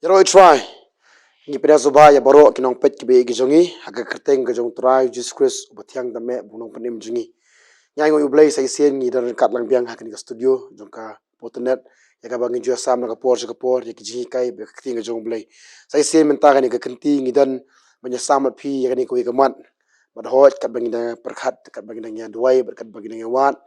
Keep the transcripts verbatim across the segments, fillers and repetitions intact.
Trai, trai. Ngi pdiang sngewbha ïa baroh ki nongpeit kiba ïeit ki jong ngi ha ka kyrteng ka jong U Trai Jisu Khrist uba thiang tam eh, ba u nongpynim jong ngi. Ngi ainguh ïa U Blei sa shisien ngi don ryngkat lang biang ha kane ka studio jong ka Pawtnet, ïa kaba ngin ju ïasam na ka por sha ka por ïa ki jinghikai bad ka ktien ka jong U Blei. Sa shisien mynta kane ka kynti ngi don ban ïasam bad phi ïa kane kawei ka mat. Bad hooid, katba ngi dang pyrkhat, katba ngi dang ïa duwai bad katba ngi dang ïa wad,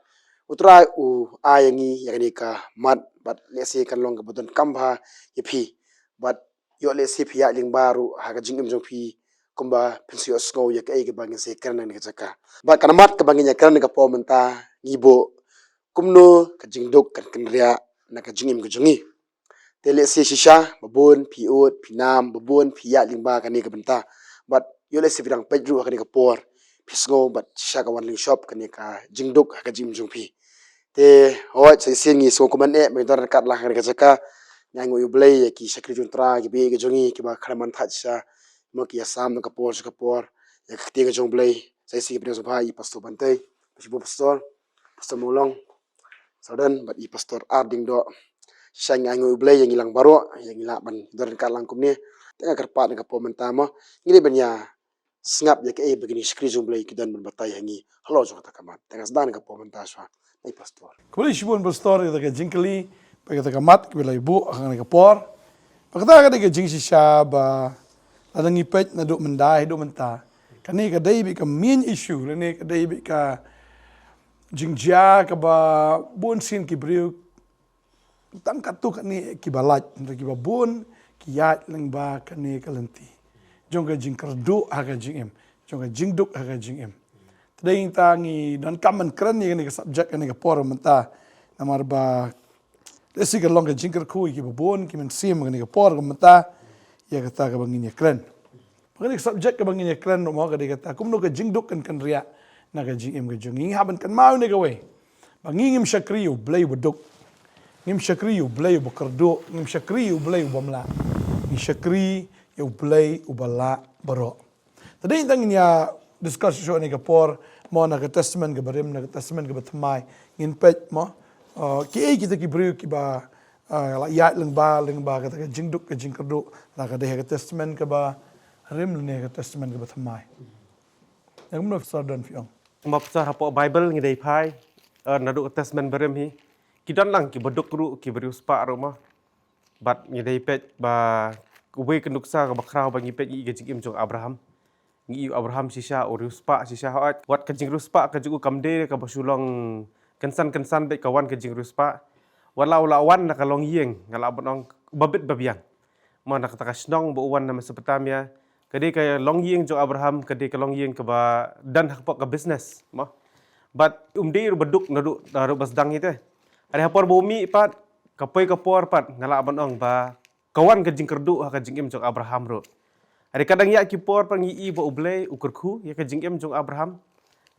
U Trai u ai ïa ngi ïa kane ka mat, bad lehse kan long kaba donkam bha ïa phi. Bad ïoh lehse phi ïaid lyngba ruh ha ka jingim jong phi kumba phin sa ïohsngew ïa kaei kaba ngin sa ïakren ha kane ka jaka. Bad ka mat kaba ngin ïakren ha kane ka por mynta, ngi buh kumno ka jingduk kan kynriah na ka jingim ka jong ngi. Te lehse shisha ba bun phi ud, phi nam, ba bun phi ïaid lyngba kane ka bynta. Bad ïoh lehse phi dang peit ruh ha kane ka por, phi sngew bad shisha ka wan lyngshop kane ka jingduk ha ka jingim jong phi. Te hooid, sa shisien ngi sngewkmen eh ba ngi don ryngkat lang ha kane ka jaka. Ngi ainguh ïa U Blei ïa ki shakri jong U Trai kiba ïeit ki jong ngi kiba khlem man thait shisha, mo, ki ïasam na ka por sha ka por ïa ka ktien ka jong U Blei. Sa shisien ngi pdiang sngewbha ïa i Pastor Bantei, ba shibun Pastor, Pastor Mawlong, Sawdon bad i Pastor Arding Doh. Shisha ngi ainguh ïa U Blei ïa ngi lang baroh, ïa ngi lah ban don ryngkat lang kumne. Te nga kyrpad na ka por mynta, mo, ngi dei ban ïa sngap ïa kaei ba kine ki shakri jong U Blei ki don ban batai ha ngi halor jong kata ka mat. Te nga sdang na ka por mynta shuwa. Ai Pastor. Khublei shibun Pastor ïa kata ka jingkylli bad ïa kata ka mat kaba la buh ha kane ka por. Bad kata ka dei ka jingshisha ba lada ngi peit naduh mynta haduh mynta, kane ka dei beit ka main issue lane ka dei beit ka jingjia kaba bun sien ki briew, tang katto katne kiba lait, hynrei kiba bun ki ïaid lyngba kane ka lynti jong ka jingkyrduh ha ka jingim, jong ka jingduk ha ka jingim. Te dei ngi ta ngi donkam ban kren ïa kane ka subject kane ka por mynta, namar ba lehse ka long ka jingkyrkhu ïa kiba bun ki mynsiem kane ka por mynta ïa kata kaba ngin ïakren. Ba kane ka subject kaba ngin ïakren ruh, mo, ka dei kata kumno ka jingduk kan kynriah na ka jingim ka jong ngi. Ngi hap ban kynmaw ne kawei ba ngi ngim shakri ïa U Blei uba duk, ngim shakri ïa U Blei uba kyrduh, ngim shakri ïa U Blei uba bymlah. Ngi shakri ïa U Blei uba lah baroh. Te dei tang ngin ïa discuss shuh ne ka por, mo, na ka Testament kaba rim, na ka Testament kaba thymmai. Ngin peit, mo, uh, kiei kita ki briew kiba, uh, la ïaid lyngba, lyngba kata ka jingduk ka jingkyrduh, la ka dei ha ka Testament kaba rim lane ha ka Testament kaba thymmai. Ïa kumno Pastor don phi ong? Kumba Pastor hapoh Bible ngi dei phai, uh, naduh ka Testament barim hi, ki don lang kiba duk ruh, kiba riewspah ruh, mo. Bad ngi dei peit ba uwei ka nuksa kaba khraw ba ngi peit ngi i ka jingim jong Abraham. Ngi i u Abraham shisha u riewspah shisha, hooid. Wat ka jingriewspah ka jong u kam dei kaba shu long kynsan kynsan beit, ka wan ka jingriewspah. Wat la u la wan na ka longïing, nga lah ban ong, uba bit ba biang. Mo, na kata ka shnong ba u wan na Mesopotamia, ka dei ka longïing jong Abraham, ka dei ka longïing kaba don hapoh ka business, mo. Bad um dei ruh ba duk naduh, naduh ba sdang hi te. Hynrei ha por ba u mih pat, ka poi ka por pat, nga lah ban ong ba ka wan ka jingkyrduh ha ka jingim jong Abraham ruh. Hynrei ka dang ïaid ki por pat ngi i ba U Blei u kyrkhu ïa ka jingim jong Abraham.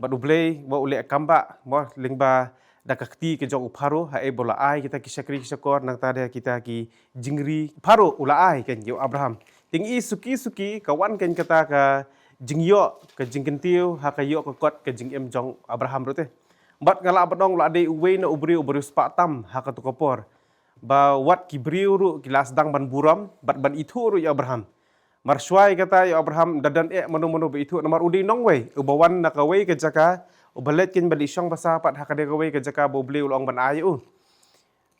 Bad U Blei ba u leh kam ba, mo, lyngba da ka kti ka jong u Pharaoh, haei ba u la ai kita ki shakri ki shakor, nangta da kita ki jingri, Pharaoh u la ai kein ïa u Abraham. Te ngi i suki suki ka wan kein kata ka jingïoh, ka jingkyntiew ha ka ïoh ka kot ka jingim jong u Abraham ruh te. Bad nga lah ban ong u la dei uwei na u briew uba riewspah tam ha kato ka por. Ba wat ki briew ruh ki la sdang ban burom bad ban ithuh ruh ïa u Abraham. Mar shuwa ïa kata ïa u Abraham ym da don eh mano mano ba ithuh, namar u dei nongwei uba wan na kawei ka jaka, uba leit kein ban leit shong basa pat ha kane kawei ka jaka ba U Blei u la ong ban ai ïa u.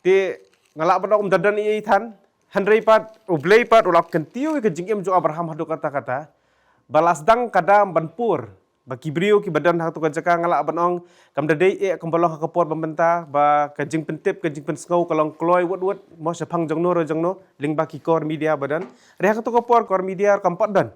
Te nga lah ban ong ym da don ei ei than, hynrei pat U Blei pat u la kyntiew ïa ka jingim jong u Abraham haduh katta katta, ba la sdang ka dam ban pur. Ba ki briew kiba don ha kato ka jaka, nga lah ban ong, kam da dei eh kumba long ha ka por ba mynta, ba ka jingpyntip, ka jingpynsngew ka long kloi wut wut, mo, shaphang jong no re jong no, lyngba ki kor media ba don. Hynrei ha kato ka por kor media kam pat don.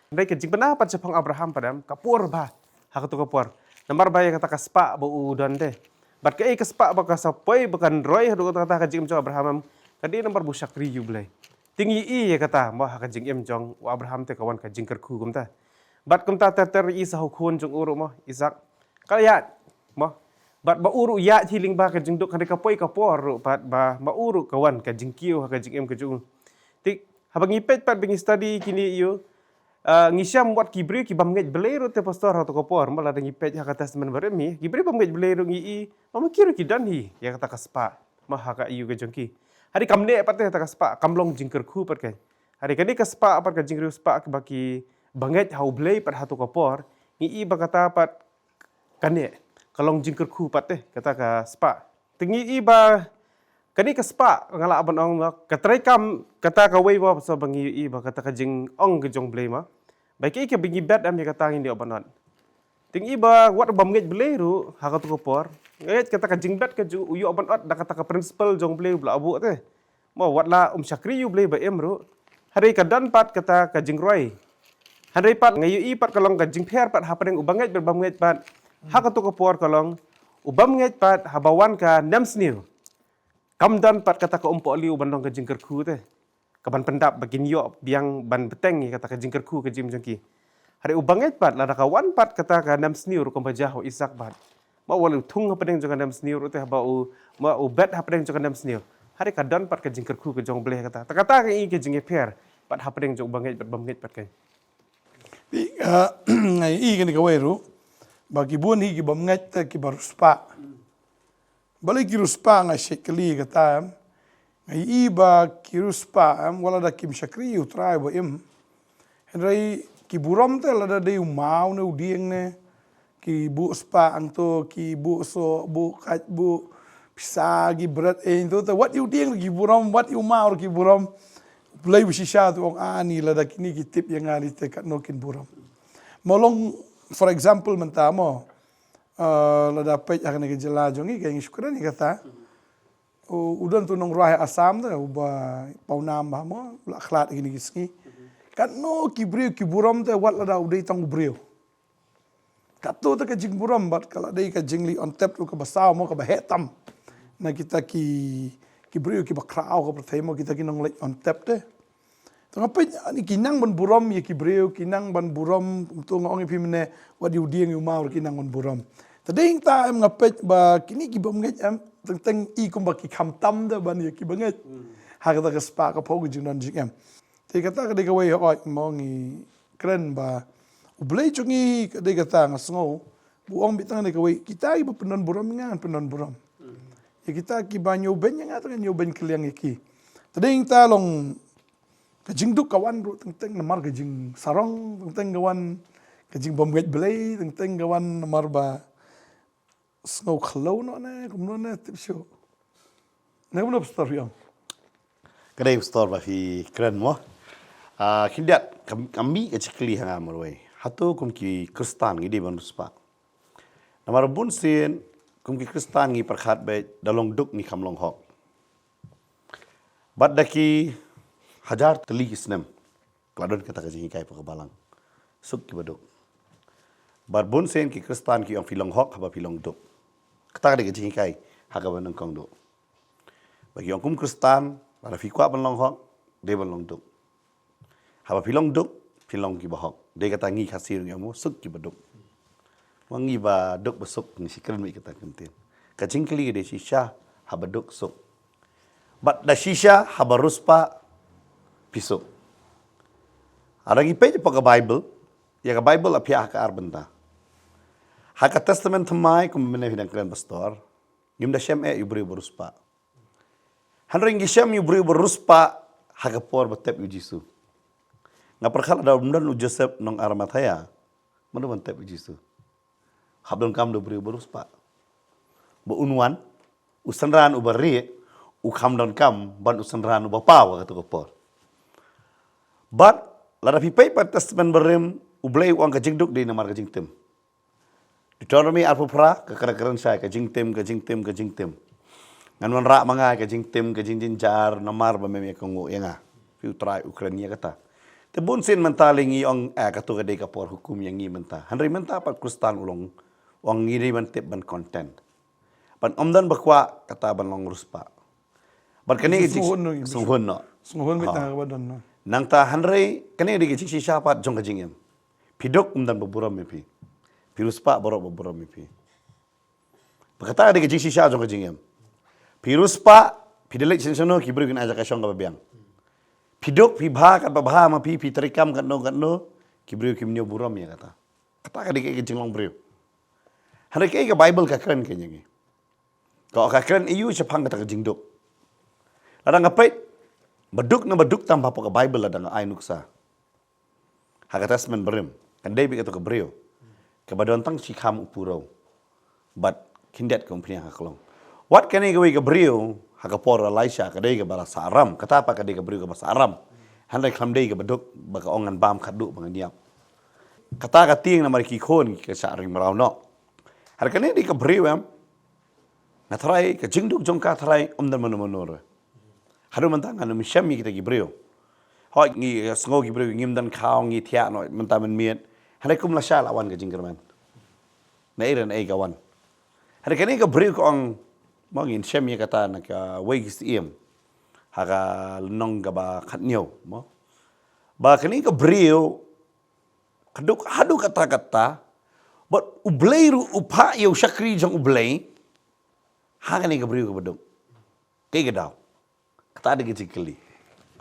Hynrei ka jingpynah pat shaphang Abraham pat em, ka pur bha ha kato ka por. Namar ba ïa kata ka spah ba u don te. Bad kaei ka spah ba ka sa poi ba kan roi haduh katta katta ha ka jingim jong u Abraham em, ka dei namar ba u shakri ïa U Blei. Te ngi i ïa kata, mo, ha ka jingim jong u Abraham te ka wan ka jingkyrkhu kumta. Bad kumta ter ter i sa ha u khun jong u ruh, mo, Isaak. Ka ïaid, mo. Bad ba u ruh ïaid hi lyngba ka jingduk, hynrei ka poi ka por ruh pat ba, ba u ruh ka wan ka jingkiew ha ka jingim ka jong u. Te haba ngi peit pat ba ngi study kine ïa u, ah, ngi shem wat ki briew ki bym ngeit Blei ruh te Pastor ha kato ka por, mo, lada ngi peit ha ka Testament Barim hi, ki briew bym ngeit Blei ruh ngi i, mo, ma ki ruh ki don hi ïa kata ka spah, mo, ha ka ïa u ka jong ki. Hynrei kam neh pat te kata ka spah, kam long jingkyrkhu pat kein. Hynrei kane ka spah pat ka jingriewspah ba ki bangeit ha U Blei pat ha tu ka por, ngi i ba kata pat kane ka long jingkyrkhu pat te kata ka spah. Te ngi i ba kane ka spah nga lah ban ong ba ka treikam kata kawei ba sa ba ngi i ba kata ka jingong ka jong U Blei ma. Ba ki i ka ba ngi bet em ïa kata ngi ïoh ban ot. Te ngi i ba wat bym ngeit Blei ruh ha katu ka por. Ngeit kata ka jingbet ka ju u ïoh ban ot da kata ka principle jong Blei u ba la buh te. Mo wat la um shakri ïa U Blei ba im ruh. Hynrei ka don pat kata ka jingroi. Hynrei pat nga ïohi pat ka long ka jingpher pat hapdeng u bangeit bad bym ngeit pat. Ha katu ka por ka long u bym ngeit pat haba wan ka nemsniew. Kam don pat kata ka umpoh liu ban long ka jingkyrkhu te. Ka ban pyndap ba kin ïoh biang ban bteng ïa kata ka jingkyrkhu ka jingim jong ki. Hynrei u bangeit pat lada ka wan pat kata ka nemsniew ruh kumba jia ha u Isak pat. Ba u la thung hapdeng jong ka nemsniew ruh te ba u, ba u bet hapdeng jong ka nemsniew. Hynrei ka don pat ka jingkyrkhu ka jong U Blei kata. Te kata ka i ka jingïapher pat hapdeng jong u bangeit bad bym ngeit pat ka. Te, ah, nga i kane kawei ruh ba ki bun hi ki bym ngeit te ki ba riewspah. Balei ki riewspah nga shait kylli kata em. Nga i ba ki riewspah em wat lada kim shakri ïa U Trai ba im. Hynrei ki burom te lada dei u maw ne u dieng ne. Ki buh spah hangto, ki buh soh, buh kait, buh pisa, ki bret eh hangto te wat ïa u dieng ki burom, wat ïa u maw ki burom. Blei ba shisha te ong ani lada kine ki tip ïa nga ni te katno kin burom. Mo long, for example mynta mo. Ah, lada peit ha kane ka jylla jong ngi ka ngi shu kren ïa kata. U, u don tu nongrwai Assam te uba pawnam ba mo, u la khlad ïa kine ki sngi. Katno ki briew ki burom te wat lada u dei tang u briew. Katto te ka jingburom bad ka la dei ka jingleh on tep ruh kaba saw mo kaba heh tam. Na kita ki, ki briew kiba khraw ka pyrthei mo kita ki nongleh on tep te. Te nga peit ani ki nang ban burom ïa ki briew, ki nang ban burom, to nga ong ïa phi mynne, wat ïa u dieng ïa u maw ki nang ban burom. Te dei ta em nga peit ba kine ki bym ngeit em, teng teng i kumba ki kham tam da ban ïa ki bangeit. Ha kata ka spah ka phew ka jingdon jingem. Te kata ka dei kawei hok mo ngi kren ba U Blei jong ngi ka dei kata nga sngew. Bu ong bit tang dei kawei kita kiba pyndon burom nga ngan pyndon burom. Ïa kita kiba ñiew beiñ ïa nga te ngan ñiew beiñ kylliang ïa ki. Te dei ta long ka jingduk ka wan ruh teng teng namar ka jingsarong, teng teng ka wan ka jingbym ngeit Blei, teng teng ka wan namar ba sngew khlaw noh ne, kumno ne tip shuh. Ne kumno pastor ïong. Ka dei pastor ba phi kren mo. Ah, khyndiat kam, kam mih ka jingkylli ha nga marwei. Hato kum ki Khristan ngi dei ban riewspah. Namar bunsien kum ki Khristan ngi pyrkhat beit da long duk ngi kham long hok. Bad da ki hajar tylli ki snem ka la don kata ka jinghikai pha ka balang. Suk kiba duk. Bad bunsien ki Khristan ki ong phi long hok haba phi long duk. Kata ka dei ka jinghikai ha kaba nyngkong duk. Ba ki ong kum Khristan lada phi kwah ban long hok dei ban long duk. Haba phi long duk phi long kiba hok. Dei kata ngi Khasi ruh ngi ong mo suk kiba duk. Mo ngi ba duk ba suk ngi shu kren beit kata ka ktien. Ka jingkylli ka dei shisha haba duk suk. Bad da shisha haba riewspah phi suk. Lada ngi peit hapoh ka Baibl, ïa ka Baibl la phiah ha ka ar bynta. Ha ka Testament Thymmai kumba mynne phi dang kren pastor, ngim da shem eh ïa u briew ba riewspah. Hynrei ngi shem ïa u briew ba riewspah ha ka por ba tep ïa u Jisu. Nga pyrkhat lada ym don u Joseph nong Arimathea, mano ban tep ïa u Jisu. Hap donkam da u briew ba riewspah. Ba un wan u synran uba rieh u kham donkam ban u synran uba paw ha katu ka por. Bad lada phi peit pat Testament Barim, U Blei u ong ka jingduk dei namar ka jingtim. Deuteronomy arphew phra ka kren kren shai ka jingtim, ka jingtim, ka jingtim. Ngan wanrah ma nga ka jingtim, ka jingjynjar namar ba mem ïa ka nguh ïa nga. Phi U Trai u kren ïa kata. Te bunsien mynta lei ngi ong eh katu ka dei ka por hukum ïa ngi mynta. Hynrei mynta pat Khristan u long ong ngi dei ban tip ban content. Ban ym don ba kwah kata ban long riewspah. Bad kane ka jing- Sngewhun noh. Sngewhun noh. Sngewhun beit tang ka ba don noh. Nangta hynrei kane ka dei ka jingshisha pat jong ka jingim. Phi duk ym don ba burom ïa phi. Phi riewspah baroh ba burom ïa phi. Ba kata ka dei ka jingshisha jong ka jingim. Phi riewspah phi da leit shano shano ki briew kin ai jaka shong kaba biang. Phi duk phi bha katba bha ma phi, phi treikam katno katno ki briew kim ñiew burom ïa kata. Kata ka dei ka jinglong briew. Hynrei kaei ka Baibl ka kren ka ïa ngi. Ka, ka kren ïa u shaphang kata ka jingduk. Lada nga peit Baduk na baduk tam hapoh ka Baibl la dang ai nuksa. Ha ka Testament Barim, kan dei beit kato ka briew kaba don tang shi kham u puriew bad khyndiat ka umphniang ha ka long. Wat kane kawei ka briew ha ka por Elisha ka dei kaba la sah ram, kata pat ka dei ka briew kaba sah ram. Hynrei khlem dei kaba duk ba ka ong ngan bam khatduh ba ngan ïap. Kata ka tieng namar ki khun ki ka shah ring mraw noh. Hynrei kane dei ka briew em. Nga tharai ka jingduk jong ka tharai ym don mano mano re. Haduh mynta ngan ym shem ïa kita ki briew. Hooid ngi sngew ki briew ngim don khaw ngi thiah noh mynta mynmiet. Hynrei kum lashai la wan ka jingkyrmen. Na ei re na ei ka wan. Hynrei kane ka briew ka ong mo ngin shem ïa kata na kawei ka syiem. Ha ka lynnong kaba khathynñiew mo. Ba kane ka briew ka duk haduh katta katta bad U Blei ruh u phah ïa u shakri jong U Blei. Ha kane ka briew kaba duk. Kaei ka daw? Kata dei ka jingkylli.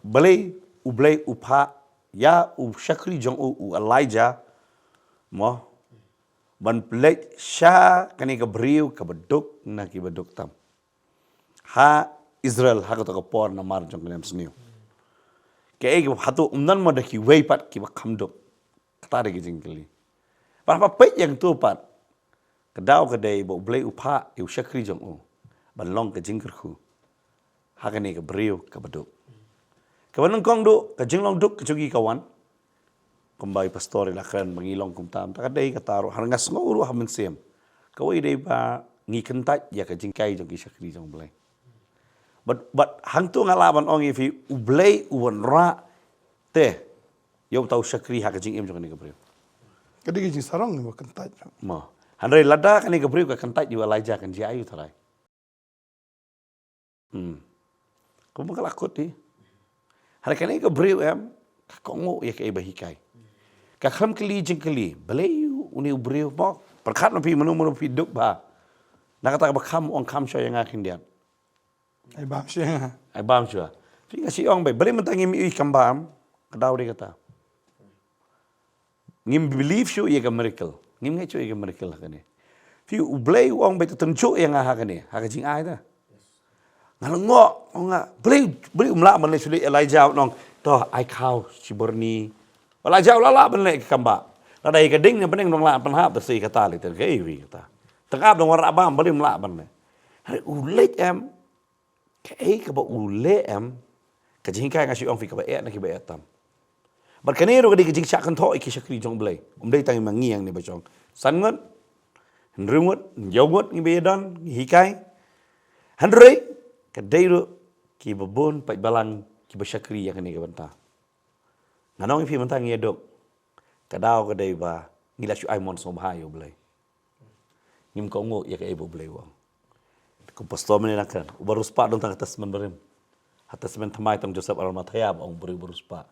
Balei U Blei u phah ïa u shakri jong u u Elijah mo ban pynleit sha kane ka briew kaba duk na kiba duk tam ha Israel ha kato ka por namar jong ka niam sniew. Kaei kaba hato ym don mo da kiwei pat kiba kham duk. Kata dei ka jingkylli. Bad haba peit ïa kato pat ka daw ka dei ba U Blei u phah ïa u shakri jong u ban long ka jingkyrkhu ha kane ka briew kaba duk. Kaba nyngkong duh ka jinglong duk ka jong ki ka wan. Kumba i pastor i la kren ba ngi long kumta, ta ka dei kata ruh, hynrei nga sngew ruh ha mynsiem. Kawei dei ba ngi kyntait ïa ka jinghikai jong ki shakri jong U Blei. Bad bad hangto nga lah ban ong ïa phi U Blei u wanrah te ïa uta u shakri ha ka jingim jong kane ka briew. Ka dei ka jingsarong ba kyntait. Mo. Hynrei lada kane ka briew ka kyntait ïa u Elijah kan jia aïu tharai. Hmm. Kumba ka la kut hi. Hynrei kane ka briew em ka kohnguh ïa kaei ba hikai. Ka khlem kylli jingkylli balei une u briew mo. Pyrkhat ma phi mano mano phi duk bha. Na kata kaba kham ong kham shuwa ïa nga khyndiat. Ai bam shuwa. Ai bam shuwa. Phi nga shu ong beit balei mynta ngim ïohi kam bam. Ka daw dei kata. Ngim believe shuh ïa ka miracle. Ngim ngeit shuh ïa ka miracle ha kane. Phi U Blei u ong beit to tynjuh ïa nga ha kane ha ka jingai ta. Nga lyngngoh ong nga Blei Blei um lah ban leh shu leh Elijah u ong to ai khaw shibun ni. Elijah u lah lah ban leh ka kam ba. Lada ïa ka ding ne bneng dang lah pynhap ta sei kata lei ta kaei wi kata. Tang ap dang wanrah bam Blei um lah ban leh. Hynrei u leit em. Kaei kaba u leh em ka jinghikai nga shu ong phi kaba eh na kiba eh tam. Bad kane ruh ka dei ka jingshah kynthoh ïa ki shakri jong U Blei. Um dei tang ïa ma ngi hangne ba shong san ngut, hynriew ngut, hynñiew ngut ngi ba ïadon ngi hikai. Hynrei ka dei ruh kiba bun paid balang kiba shakri ïa kane ka bynta. Nga ong ïa phi mynta ngi ïa duk. Ka daw ka dei ba ngi la shu ai mon sngewbha ïa U Blei. Ngim kohnguh ïa kaei ba U Blei u ong. Kum pastor mynne la kren uba riewspah don tang ha Testament Barim. Ha Testament Thymmai tang Joseph Arimathea ba ong briew ba riewspah.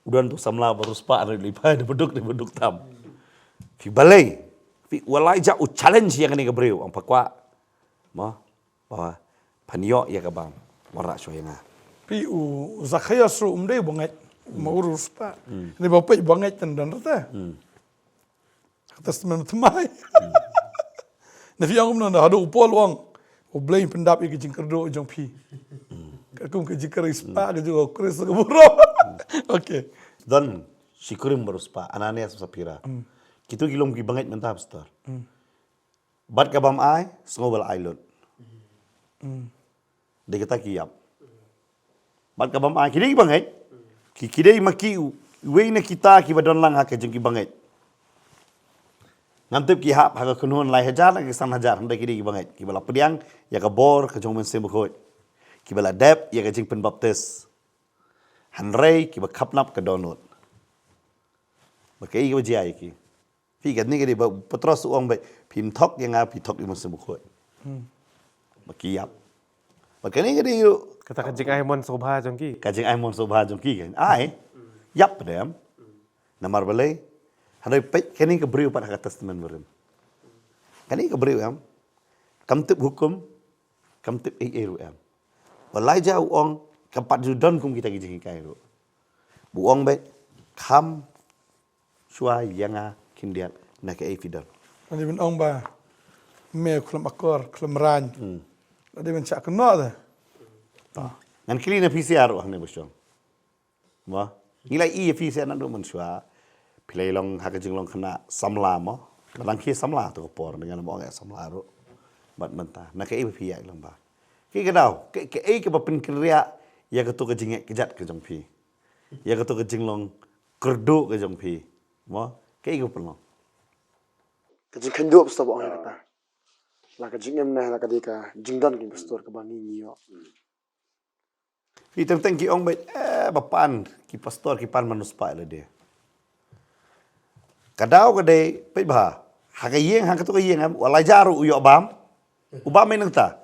U don tu samla ba riewspah hynrei leit phai da baduk da baduk tam. Phi balei? Phi u Elijah u challenge ïa kane ka briew ong pha kwah. Mo. Ba phan ïoh ïa ka bam wanrah shuwa ïa nga. Phi u Zacchaeus ruh um dei ba ngeit ma u riewspah. Ni ba peit ba ngeit tang don rta. Testament Thymmai. Na phi ong kumno na haduh u Paul u ong U Blei pyndap ïa ka jingkyrduh jong phi. Ka kum ka jingkyrduh spah ka jong u Khrist ka burom. Okay. Don shi kurim ba riewspah Ananias bad Sapphira. Kitu ki long ki bangeit mynta pastor. Bad ka bam ai sngew ba la ai lut. Dei kata ki ïap. Bad ka bam ai ki dei ki bangeit. Ki ki dei ma ki uwei na kita kiba don lang ha ka jong ki bangeit. Ngam tip ki hap ha ka kynhun lai hajar na ki san hajar hynrei ki dei ki bangeit kiba la pdiang ïa ka bor ka jong u Mynsiem Bakhuid. Kiba la dep ïa ka jingpynbaptis. Hynrei kiba khapnap ka dohnud. Ba kaei kaba jia ïa ki. Phi katne ka dei ba Petros u ong ba phim thok ïa nga phi thok ïa u Mynsiem Bakhuid. Ba ki ïap. Ba kane ka dei ruh kata ka jingai mon sngewbha jong ki. Ka jingai mon sngewbha jong ki kan. Ai. Ïap pat em. Namar balei? Hynrei peit kane ka briew pat ha ka Testament Barim. Kane ka briew em. Kam tip hukum, kam tip ei ei ruh em. Elijah u ong kam pat ju don kum kita ki jinghikai ruh. Bu ong beit kham shuwa ïa nga khyndiat na kaei phi don. Ani ban ong ba me khlem akor khlem rain. Ani ban shah kynnoh de. Ngan kylli na P C R ruh hangne ba shong. Mo? Ngi la ïohi phi sha naduh mynshuwa. Phi la long ha ka jinglong khynnah samla mo. Ba dang ki samla to ka por, ngan mo ngi samla ruh. Bad mynta na kaei ba phi ïaid lang ba. Kaei ka daw, kaei kaba pynkynriah ïa kato ka jingïaid kjat ka jong phi. Ïa kato ka jinglong kyrduh ka jong phi. Mo? Kaei kaba pynlong. Ka jingkhynduh pastor ba ong ïa kata. La ka jingim ne la ka dei ka jingdon ki pastor kaba ngi ngi ïoh. Phi teng teng ki ong beit, eh, ba pan, ki pastor ki pan man u spah la dei. Ka daw ka dei, peit bha. Ha ka ïing, ha kato ka ïing em, u Elijah ruh u ïoh bam. U bam mynta.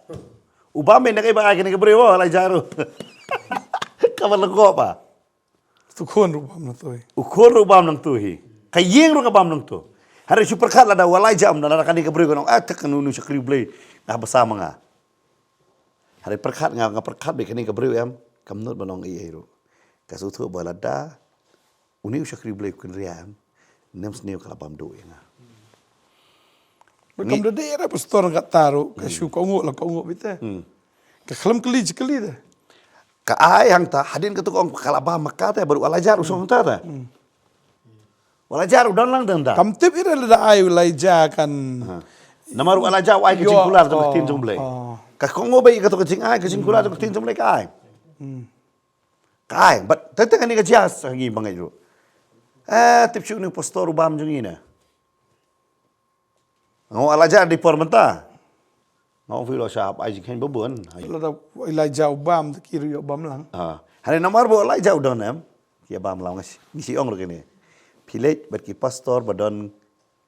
U bam mynta kaei ba ai kane ka briew, u Elijah ruh. Ka ba lego ba. U khun ruh bam nangtu hi. U khun ruh bam nangtu hi. Ka ïing ruh ka bam nangtu. Hynrei shu pyrkhat lada u Elijah em, lada kane ka briew ka ong, ah, tak kanu nu shakri Blei. Nga ba sa ma nga. Hynrei pyrkhat nga, nga pyrkhat beit kane ka briew em, kam nud ban ong ei ei ruh. Ka shu thuh ba lada une u shakri Blei u kynriah em, nym sniew ka la bam duh ïa nga. Ba kam da dei re pastor kata ruh, ka shu ka ngu la ka ngu beit te. Ka khlem kylli ji kylli te. Ka ai hangta, hadien kato ka ong ka la bam ma ka te, bad u Elijah ruh u shong hangta te. U Elijah ruh u don lang te hangta. Kam tip ïa re lada ai u Elijah kan. Namar u Elijah u ai ka jingkular jong ka ktien jong Blei. Ka kohnguh beit kato ka jingai, ka jingkular jong ka ktien jong Blei ka ai. Ka ai, bad teng teng kane ka jia sa ngi ba ngeit ruh. Eh, tip shuh une u pastor u bam jong ngi ne. Nga ong Elijah dei por mynta. Nga ong phi lo shah hap ai jingkheiñ ba bun. Lada Elijah u bam te ki ruh ïoh bam lang. Ha. Hynrei namar ba u Elijah u don em. Ki ïa bam lang ngi shi, ngi shi ong ruh kine. Phi leit bad ki pastor ba don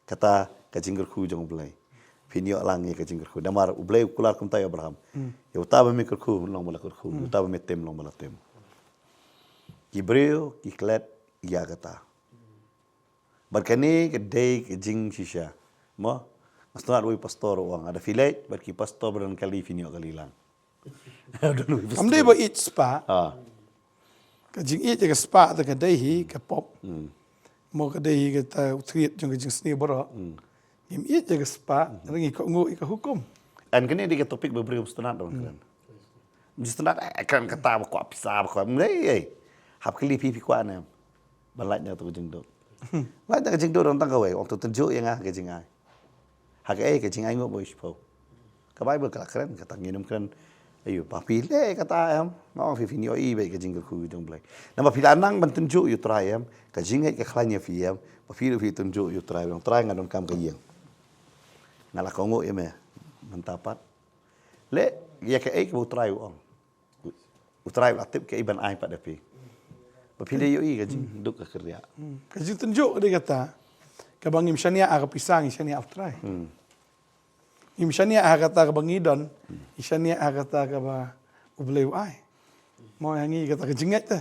kata ka jingkyrkhu jong u Blei. Phin ïoh lang ïa ka jingkyrkhu. Namar u Blei u kular kumta ïa u Abraham. Ïa uta ba me kyrkhu long ba la kyrkhu. Ïa uta ba me tim long ba la tim. Ki briew ki klet ïa kata. Bad kane ka dei ka jingshisha. Mo? Nga sngewthuh wei pastor u ong, lada phi leit bad ki pastor ba don kali phin ïoh kali lang. Don wei pastor. Kam dei ba ïeit spah. Ha. Ka jingïeit ka spah te ka dei hi ka pop. Mo ka dei hi kata u thriet jong ka jingsniew baroh. Ngim ïeit ïa ka spah, hynrei ngi kohnguh ïa ka hukum. Em kane dei ka topic ba briew sngewtynnat dang kren. Sngewtynnat, eh, kren kata ba kwah pisa ba kwah. Ei, ei. Hap kylli phi phi kwah ne em. Ban lait na ka jingduk. Lait na ka jingduk dang tang kawei, ong to tynjuh ïa nga ka jingai. Ha kaei ka jingai nguh ba u shiphew. Ka Baibl ka la kren, kata ngin ym kren. Ayu, ba phi leh kata em. Nga ong phi phin ïohi beit ka jingkyrkhu jong u Blei. Namar phi la nang ban tynjuh ïa u Trai em. Ka jingngeit ka khlaiñ ïa phi em. Ba phi ruh phi tynjuh ïa u Trai, u Trai nga donkam ka ïing. Nga la kohnguh ïa me. Mynta pat. Leh ïa kaei kaba u Trai u ong. U Trai u la tip kaei ban ai pat da phi. Ba phi leh ïohi ka jingduk ka kyrriah. Ka jingtynjuh ka dei kata. Kaba ngim shaniah ha ka pisa, ngi shaniah ha u Trai. Ngim shaniah ha kata kaba ngi don, ngi shaniah ha kata kaba u Blei u ai. Mo ïa ngi kata ka jingngeit te.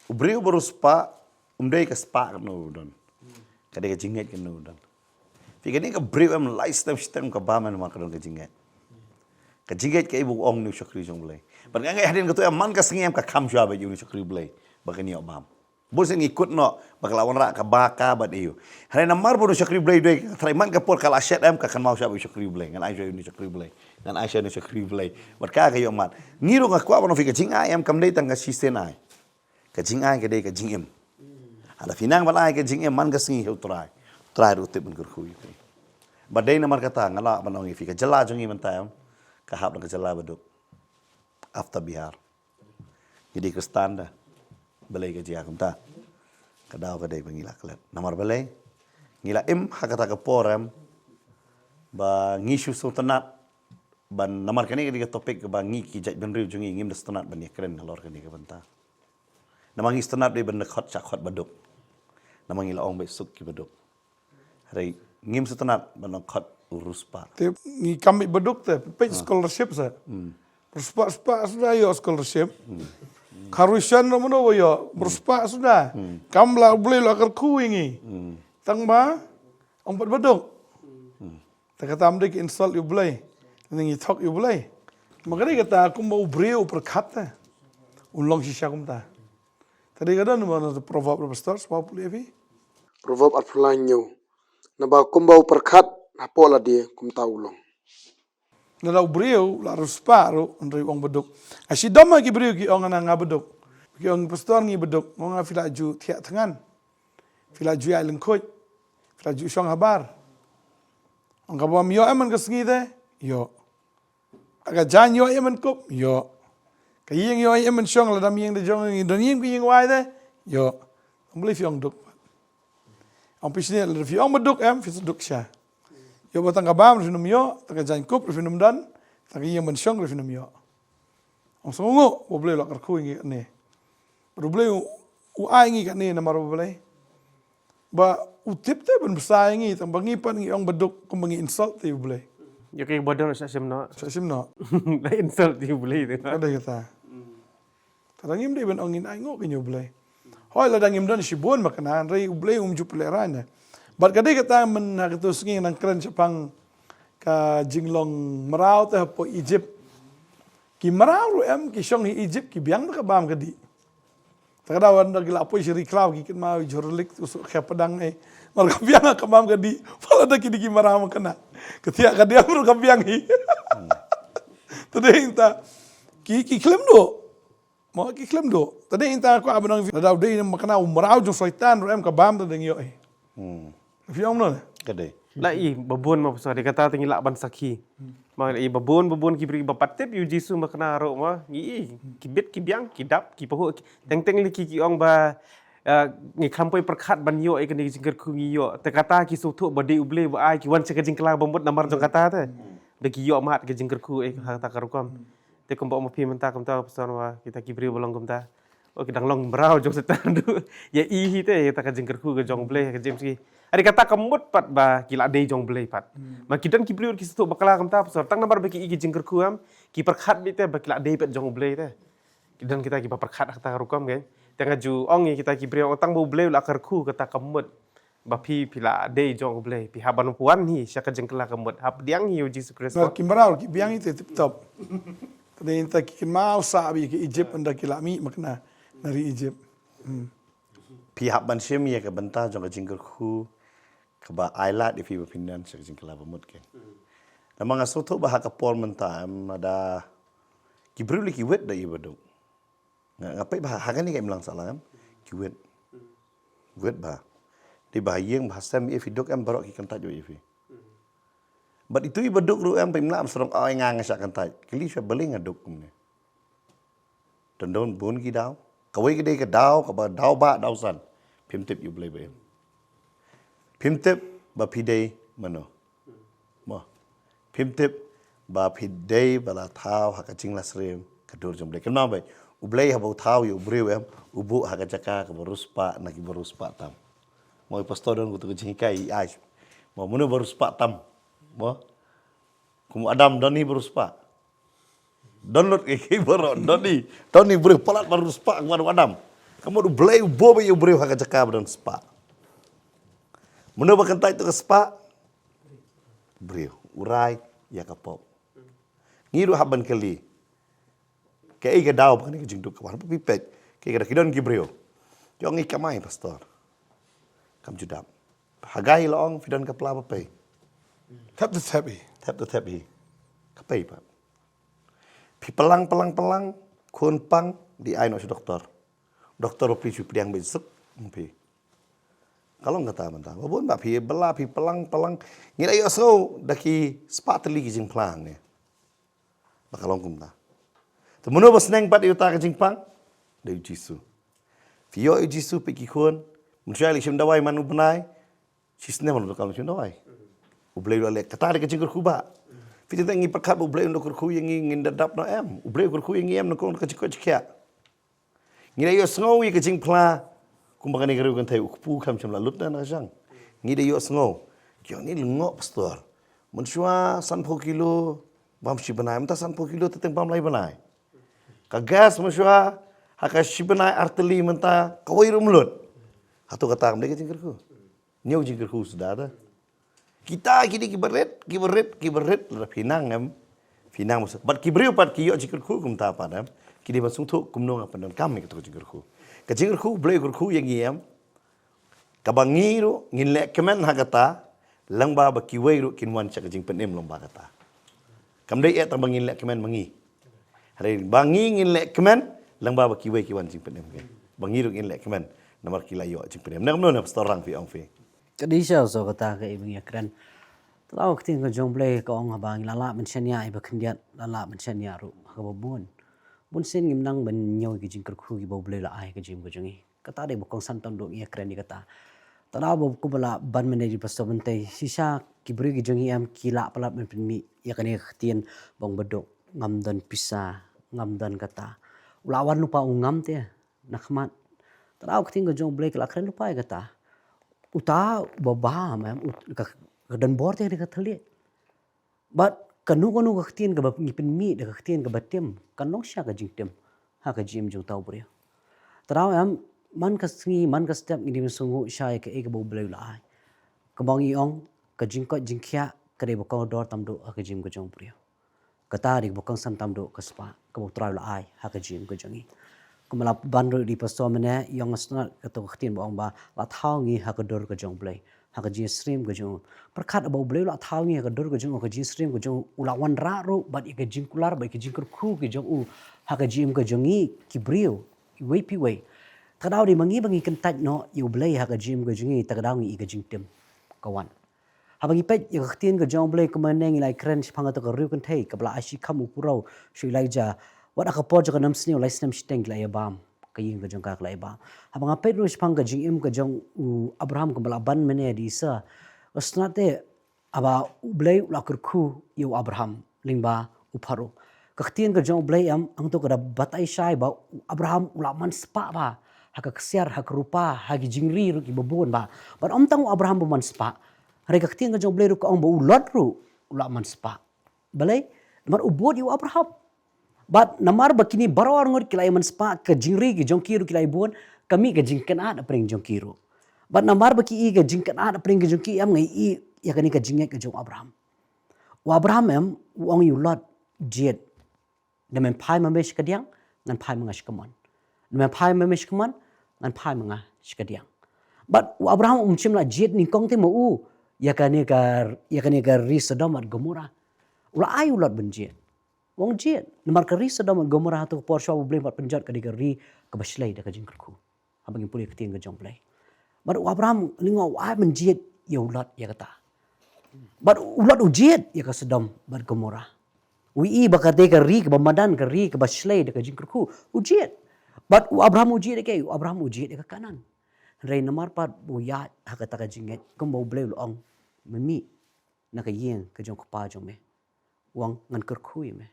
U briew ba riewspah, um dei ka spah kano u don. Ka dei ka jingngeit kano u don. Phi kane ka briew em lai stem stem ka bam namar ka don ka jingngeit. Ka jingngeit kaei ba u ong une u shakri jong u Blei. Bad nga ngeit hadien kato em man ka sngi em ka kham shuwa bad une u shakri Blei. Ba kan ïoh bam. Bun sien ngi kut noh, ba ka la wanrah ka ba ka bad ïa u. Hynrei namar ba u shakri Blei dei, ka trai man ka por ka la shet em ka kynmaw shah ba u shakri Blei. Ngan ai shah une u shakri Blei. Ngan ai shah une u shakri Blei. Bad ka ka ïoh mad. Ngi ruh nga kwah ban ong phi ka jingai em kam dei tang ka shisien ai. Ka jingai ka dei ka jingim. Haba phi nang ban ai ka jingim man ka sngi ha u Trai. U Trai ruh u tip ban kyrkhu ïa phi. Bad dei namar kata nga lah ban ong ïa phi ka jylla jong ngi mynta em. Ka hap na ka jylla baduk. After Bihar. Ngi dei Khristan da. Balei ka jia kumta. Ka daw ka dei ba ngi la klet. Namar balei. Ngi la im ha kata ka por em. Ba ngi shu sngewtynnat. Ban namar kane ka dei ka topic kaba ngi ki jaitbynriew jong ngi ngim da sngewtynnat ban ïakren halor kane ka bynta. Namar ngi sngewtynnat dei ban da khot shah khot baduk. Namar ngi la ong ba suk ki baduk. Hynrei ngim sngewtynnat ban ong khot u riewspah. Te ngi kam beit baduk te, peit scholarship sa. Riewspah spah suda ïoh scholarship. Ka ruishan ruh mano ba ïoh, riewspah suda. Kam la u Blei la kyrkhu ïa ngi. Tang ba ong pat baduk. Te kata ym dei ka insult ïa u Blei. Ngi thok ïa u Blei. Ma ka dei kata kumba u briew u pyrkhat te. Un long shisha kumta. Te dei ka don ba na Proverb, Pastor, sngewbha pule phi. Proverb arphew lai hynñiew. Naba kumba u pyrkhat hapoh lade kumta u long. Lada u briew la riewspah ruh hynrei u ong baduk. Ai shi dom ha ki briew ki ong na nga baduk. Ki ong, "Pastor, ngi baduk." Nga ong, "Phi la ju thiah thngan, phi la ju ïaid lyngkhuid, phi la ju shong habar." Ong, "Ka bym ïoh em man ka sngi te?" "Ïoh." "Ka jaiñ ïoh em man kup?" "Ïoh." "Ka ïing ïoh em man shong, lada ym ïing da jong ngi, don ïing, ka ïing wai te?" "Ïoh." "Ym lei phi ong duk." Ong, "Phi sngewthuh, lada phi ong baduk em, phi sa duk sha. Ïoh ba tang ka bam ruh phin ym ïoh, tang ka jaiñ kup ruh phin ym don, tang ka ïing ban shong ruh phin ym ïoh." Ong, "Sngewnguh ba U Blei u la kyrkhu ïa ngi kane. Ba U Blei u, u ai ngi kane namar U Blei. Ba u tip te ban bsa ïa ngi, tang ba ngi pat ngi ong baduk, kumba ngi insult te U Blei." Ïa ki ba don sa shim noh. Sa shim noh. La insult te U Blei te. Ka dei kata. Te da ngim dei ban ong ngin ai nguh kane U Blei. Hooid, lada ngim don shibun ma kane, hynrei U Blei um ju pynlehrain ne. Bad ka dei kata, mynta ha katu ka sngi nang kren shaphang ka jinglong mraw te hapoh Egypt. Ki mraw ruh em, ki shong ha Egypt, ki biang da ka bam ka dih. Te ka daw ynda ki la poi sha ri khlaw, ki kynmaw ïa u jhur lik, u suk khia padang, eh. Namar ka biang ka bam ka dih. Pala da ki dei ki mraw ma kane, ka thiah ka diang ruh ka biang hi. Te dei ynda ki, ki khlem duh. Mo, ki khlem duh. Te dei ynda kwah ban ong, lada u dei ma kane u mraw jong Soitan ruh em, ka bam te dang ïoh hi. Hmm. Phi ong noh? Ka dei. La i ba bun ma, pasal dei kata te ngi lah ban sakhi. Ma i ba bun, ba bun ki briew ba pat tip ïa u Jisu ma kane ruh ma. Ngi i, ki bit ki biang, ki dap, ki pahuh, ki teng teng lei ki, ki ong ba, eh, ngi khlem poi pyrkhat ban ïoh ïa kane ka jingkyrkhu, ngi ïoh. Te kata ki sngewthuh ba dei U Blei ba ai, ki wan sha ka jingkylla ba mut namar jong kata te. Da ki ïoh mad ka jingkyrkhu, eh, ha kata ka rukom. Te kumba ong ma phi mynta kumta, pasal, wa kita ki briew ba long kumta. Oh, ki dang long mraw jong Soitan ruh. Ïa i hi te, ïa kata ka jingkyrkhu ka jong U Blei, ka James ki. Hynrei kata kam mut pat ba ki la dei jong U Blei pat. Hmm. Ma ki don ki briew ki sngewthuh bakla kumta, pasal, tang namar ba ki i ki jingkyrkhu em, ki pyrkhat beit te ba ki la dei pat jong U Blei te. Ki don kita kiba pyrkhat ha kata ka rukom, kan. Te nga ju ong ïa kita ki briew, tang ba U Blei u la kyrkhu, kata kam mut ba phi, phi la dei jong U Blei, phi hap ban wan hi sha ka jingkylla ka mut, hap pdiang hi ïa u Jisu Khrist. Namar ki mraw ki biang hi te tip top. Te dei ynda ki kynmaw sah beit ïa ka Egypt, ynda ki la mih ma kane na ri Egypt. Hmm. Phi hap ban shim ïa ka bynta jong ka jingkyrkhu kaba ai lad ïa phi ba phin wan sha ka jingkylla ba mut, kan. Namar nga sngewthuh ba ha ka por mynta em, lada ki briew lei ki wit da i baduk. Nga, nga peit ba ha kane ka imlang sahlang em, ki wit. Wit ba. Dei ba ha ïing ba ha sem ïa phi duk em, baroh ki kyntait ïa phi. Bad itu i baduk ruh em, phim lah ban sngew, "Oi, nga, nga shah kyntait." Kylli shuwa balei nga duk kumne. Don, don bun ki daw. Kawei ka dei ka daw, kaba daw ba, daw san. Phim tip ïa U Blei ba im. Phim tip ba phi dei mano. Mo. Phim tip ba phi dei ba la thaw ha ka jingla syriem ka dur jong U Blei. Kynmaw beit, U Blei haba u thaw ïa u briew em, u buh ha ka jaka kaba riewspah na kiba riewspah tam. Mo, i pastor don katu ka jinghikai i ai. Mo, mano ba riewspah tam? Mo. Kum u Adam don hi ba riewspah. Don lut ki, ki baroh, don hi. Don hi briew palat ba riewspah kum u Adam. Ka mut U Blei u buh beit ïa u briew ha ka jaka ba don spah. Mano ba kyntait ïa ka spah? Briew. U rai ïa ka pop. Ngi ruh hap ban kylli. Kaei ka daw ba kane ka jingduk ka wan, phi peit. Kaei ka daw, ki don ki briew ki ong, "Ngi kamai, pastor." Kam ju dap. Haggai la ong, "Phi don ka pla ba pei." Thep te thep hi. Thep te thep hi. Ka pei pat. Phi plang, plang, plang, khun pang, dei ai noh sha doktor. Doktor ba phi shu pdiang beit suk, ong phi. Ka long kata mynta. Ba bun ba phi bylla, phi plang, plang. Ngi la ïohsngew da ki spah tylli ki jingphla hangne ba ka long kumta. Te mano ba sneng pat ïa uta ka jingpang? Dei u Jisu. Phi ïoh ïa u Jisu, peit ki khun. Mynshuwa leit shim dawai man u bnai. Shi snem ruh kam shim dawai. U Blei u la leh, kata dei ka jingkyrkhu ba. Phi tip, ngi pyrkhat ba U Blei un da kyrkhu ïa ngi, ngin da dap noh em? U Blei u kyrkhu ïa ngi em, nyngkong da ka jingkoit jingkhiah? Ngi da ïohsngew ïa ka jingphla kumba kane ka riew kynthei, u kpu kam shym la lut na ka shang. Ngi da ïohsngew. Ki ong, "Ni lyngngoh, pastor. Mynshuwa sanphew kilo bam shi bnai, mynta sanphew kilo te tang bam lai bnai. Ka gas mynshuwa ha ka shi bnai ar tylli, mynta kawei ruh ym lut." Hato kata kam dei ka jingkyrkhu? Ñiew jingkyrkhu suda da. Kita ki dei kiba rit, kiba rit, kiba rit, lada phi nang em, phi nang masa. Bad ki briew pat ki ïoh jingkyrkhu kumta pat em, ki dei ban sngewthuh kumno nga pyndonkam ïa kato ka jingkyrkhu. Ka jingkyrkhu, Blei u kyrkhu ïa ngi em, kaba ngi ruh ngin leh kmen ha kata, lyngba ba kiwei ruh kin wan sha ka jingpynim lyngba kata. Kam dei eh tang ba ngin leh kmen ma ngi. Hynrei ba ngi ngin leh kmen, Lyngba ba kiwei ki wan jingpynim ki, ba ngi ruh ngin leh kmen namar ki la ïoh jingpynim. Na kumno na Pastor Rang phi ong phi? Ka dei sha so kata ka i ba ngi ïakren. Tang ka ktien ka jong U Blei ka ong haba ngi la lah ban shaniah, i ba khyndiat la lah ban shaniah ruh ha kaba bun. Bun sien ngim nang ban ñiew ki jingkyrkhu kiba U Blei la ai ha ka jingim ka jong ngi. Kata dei ba kongsan tam duh ngi ïakren ïa kata. Tang ba kumba la ban mynne da i Pastor Myntoi, shisha ki briew ki jong ngi em ki lah palat ban pynmih ïa kane ka ktien ba ong baduk, ngam don pisa, ngam don kata. U la wan lypa u ngam te na khmat. Tang ka ktien ka jong U Blei ka la kren lypa ïa kata. Uta uba bam em, ut-, ka, ka don bor te ka thylliej. Bad kano kano ka ktien kaba ngi pynmih da ka ktien kaba tim, kan long shisha ka jingtim ha ka jingim jong uta u briew. Tang em, man ka sngi, man ka step ngi dei ban sngewnguh shisha ïa kaei kaba U Blei u la ai. Kumba ngi ong, ka jingkoit jingkhiah ka dei ba kordor tam duh ha ka jingim ka jong u briew. Kata dei ba kongsan tam duh ka spah kaba U Trai u la ai ha ka jingim ka jong ngi. Kumba la ban ruh da i Pastor mynne, i ong sngewtynnat kato ka ktien ba ong ba la thaw ngi ha ka dur ka jong U Blei, ha ka jingsyriem ka jong u. Pyrkhat ba U Blei u la thaw ngi ha ka dur ka jong u, ha ka jingsyriem ka jong u, u la wanrah ruh bad ïa ka jingkular bad ïa ka jingkyrkhu ka jong u ha ka jingim ka jong ngi ki briew, iwei pa iwei. Tang dei ma ngi ba ngi kyntait noh ïa U Blei ha ka jingim ka jong ngi, tang ngi i ka jingtim ka wan. Haba ngi peit ïa ka ktien ka jong U Blei kumne, ngi la ïakren shaphang kato ka riewkynthei kaba la ai shikham u kuroh sha u Elijah. Wat ha ka por jong ka nemsniew lai snem shiteng ki la ïa bam, ka ïing ka jong ka ka la ïa bam. Haba nga peit ruh shaphang ka jingim ka jong u Abraham kumba la ban mynne da i Isa, sngewtynnat te haba U Blei u la kyrkhu ïa u Abraham lyngba u Pharaoh. Ka ktien ka jong U Blei em, hangto ka da batai shai ba u Abraham u la manspah bha ha ka ksiar, ha ka rupa, ha ki jingri ruh kiba bun bha. Bad ym tang u Abraham ba manspah, hynrei ka ktien ka jong U Blei ruh ka ong ba u Lot ruh u la manspah. Balei? Namar u bud ïa u Abraham. Bad namar ba kine baroh arngut ki la ïa manspah, ka jingri ka jong ki ruh ki la ïa bun, ka mih ka jingkynad hapdeng jong ki ruh. Bad namar ba ki i ka jingkynad hapdeng ka jong ki, em, nga i ïa kane ka jingngeit ka jong u Abraham. U Abraham em, u ong ïa u Lot, jied. Lada men phai ma me sha kadiang, ngan phai ma nga sha kamon. Lada men phai ma me sha kamon, ngan phai ma nga sha kadiang. Bad u Abraham um shym la jied nyngkong te ma u ïa kane ka, ïa kane ka ri Sodom bad Gomorrah. U la ai u Lot ban jied. U ong jied. Namar ka ri Sodom bad Gomorrah ha kato ka por shuwa ba U Blei u pynjot, ka dei ka ri kaba shlei da ka jingkyrkhu. Haba ngi pule ka ktien ka jong U Blei. Bad u Abraham lyngngoh, u ai ban jied ïa u Lot ïa kata. Bad u Lot u jied ïa ka Sodom bad Gomorrah. U i ba ka dei ka ri kaba madan, ka ri kaba shlei da ka jingkyrkhu. U jied. Bad u Abraham u jied ïa kaei? U Abraham u jied ïa ka Kanaan. Hynrei namar pat ba u ïaid ha kata ka jingngeit, kumba U Blei u la ong, me mih na ka ïing ka jong u kpa jong me. U ong, ngan kyrkhu ïa me.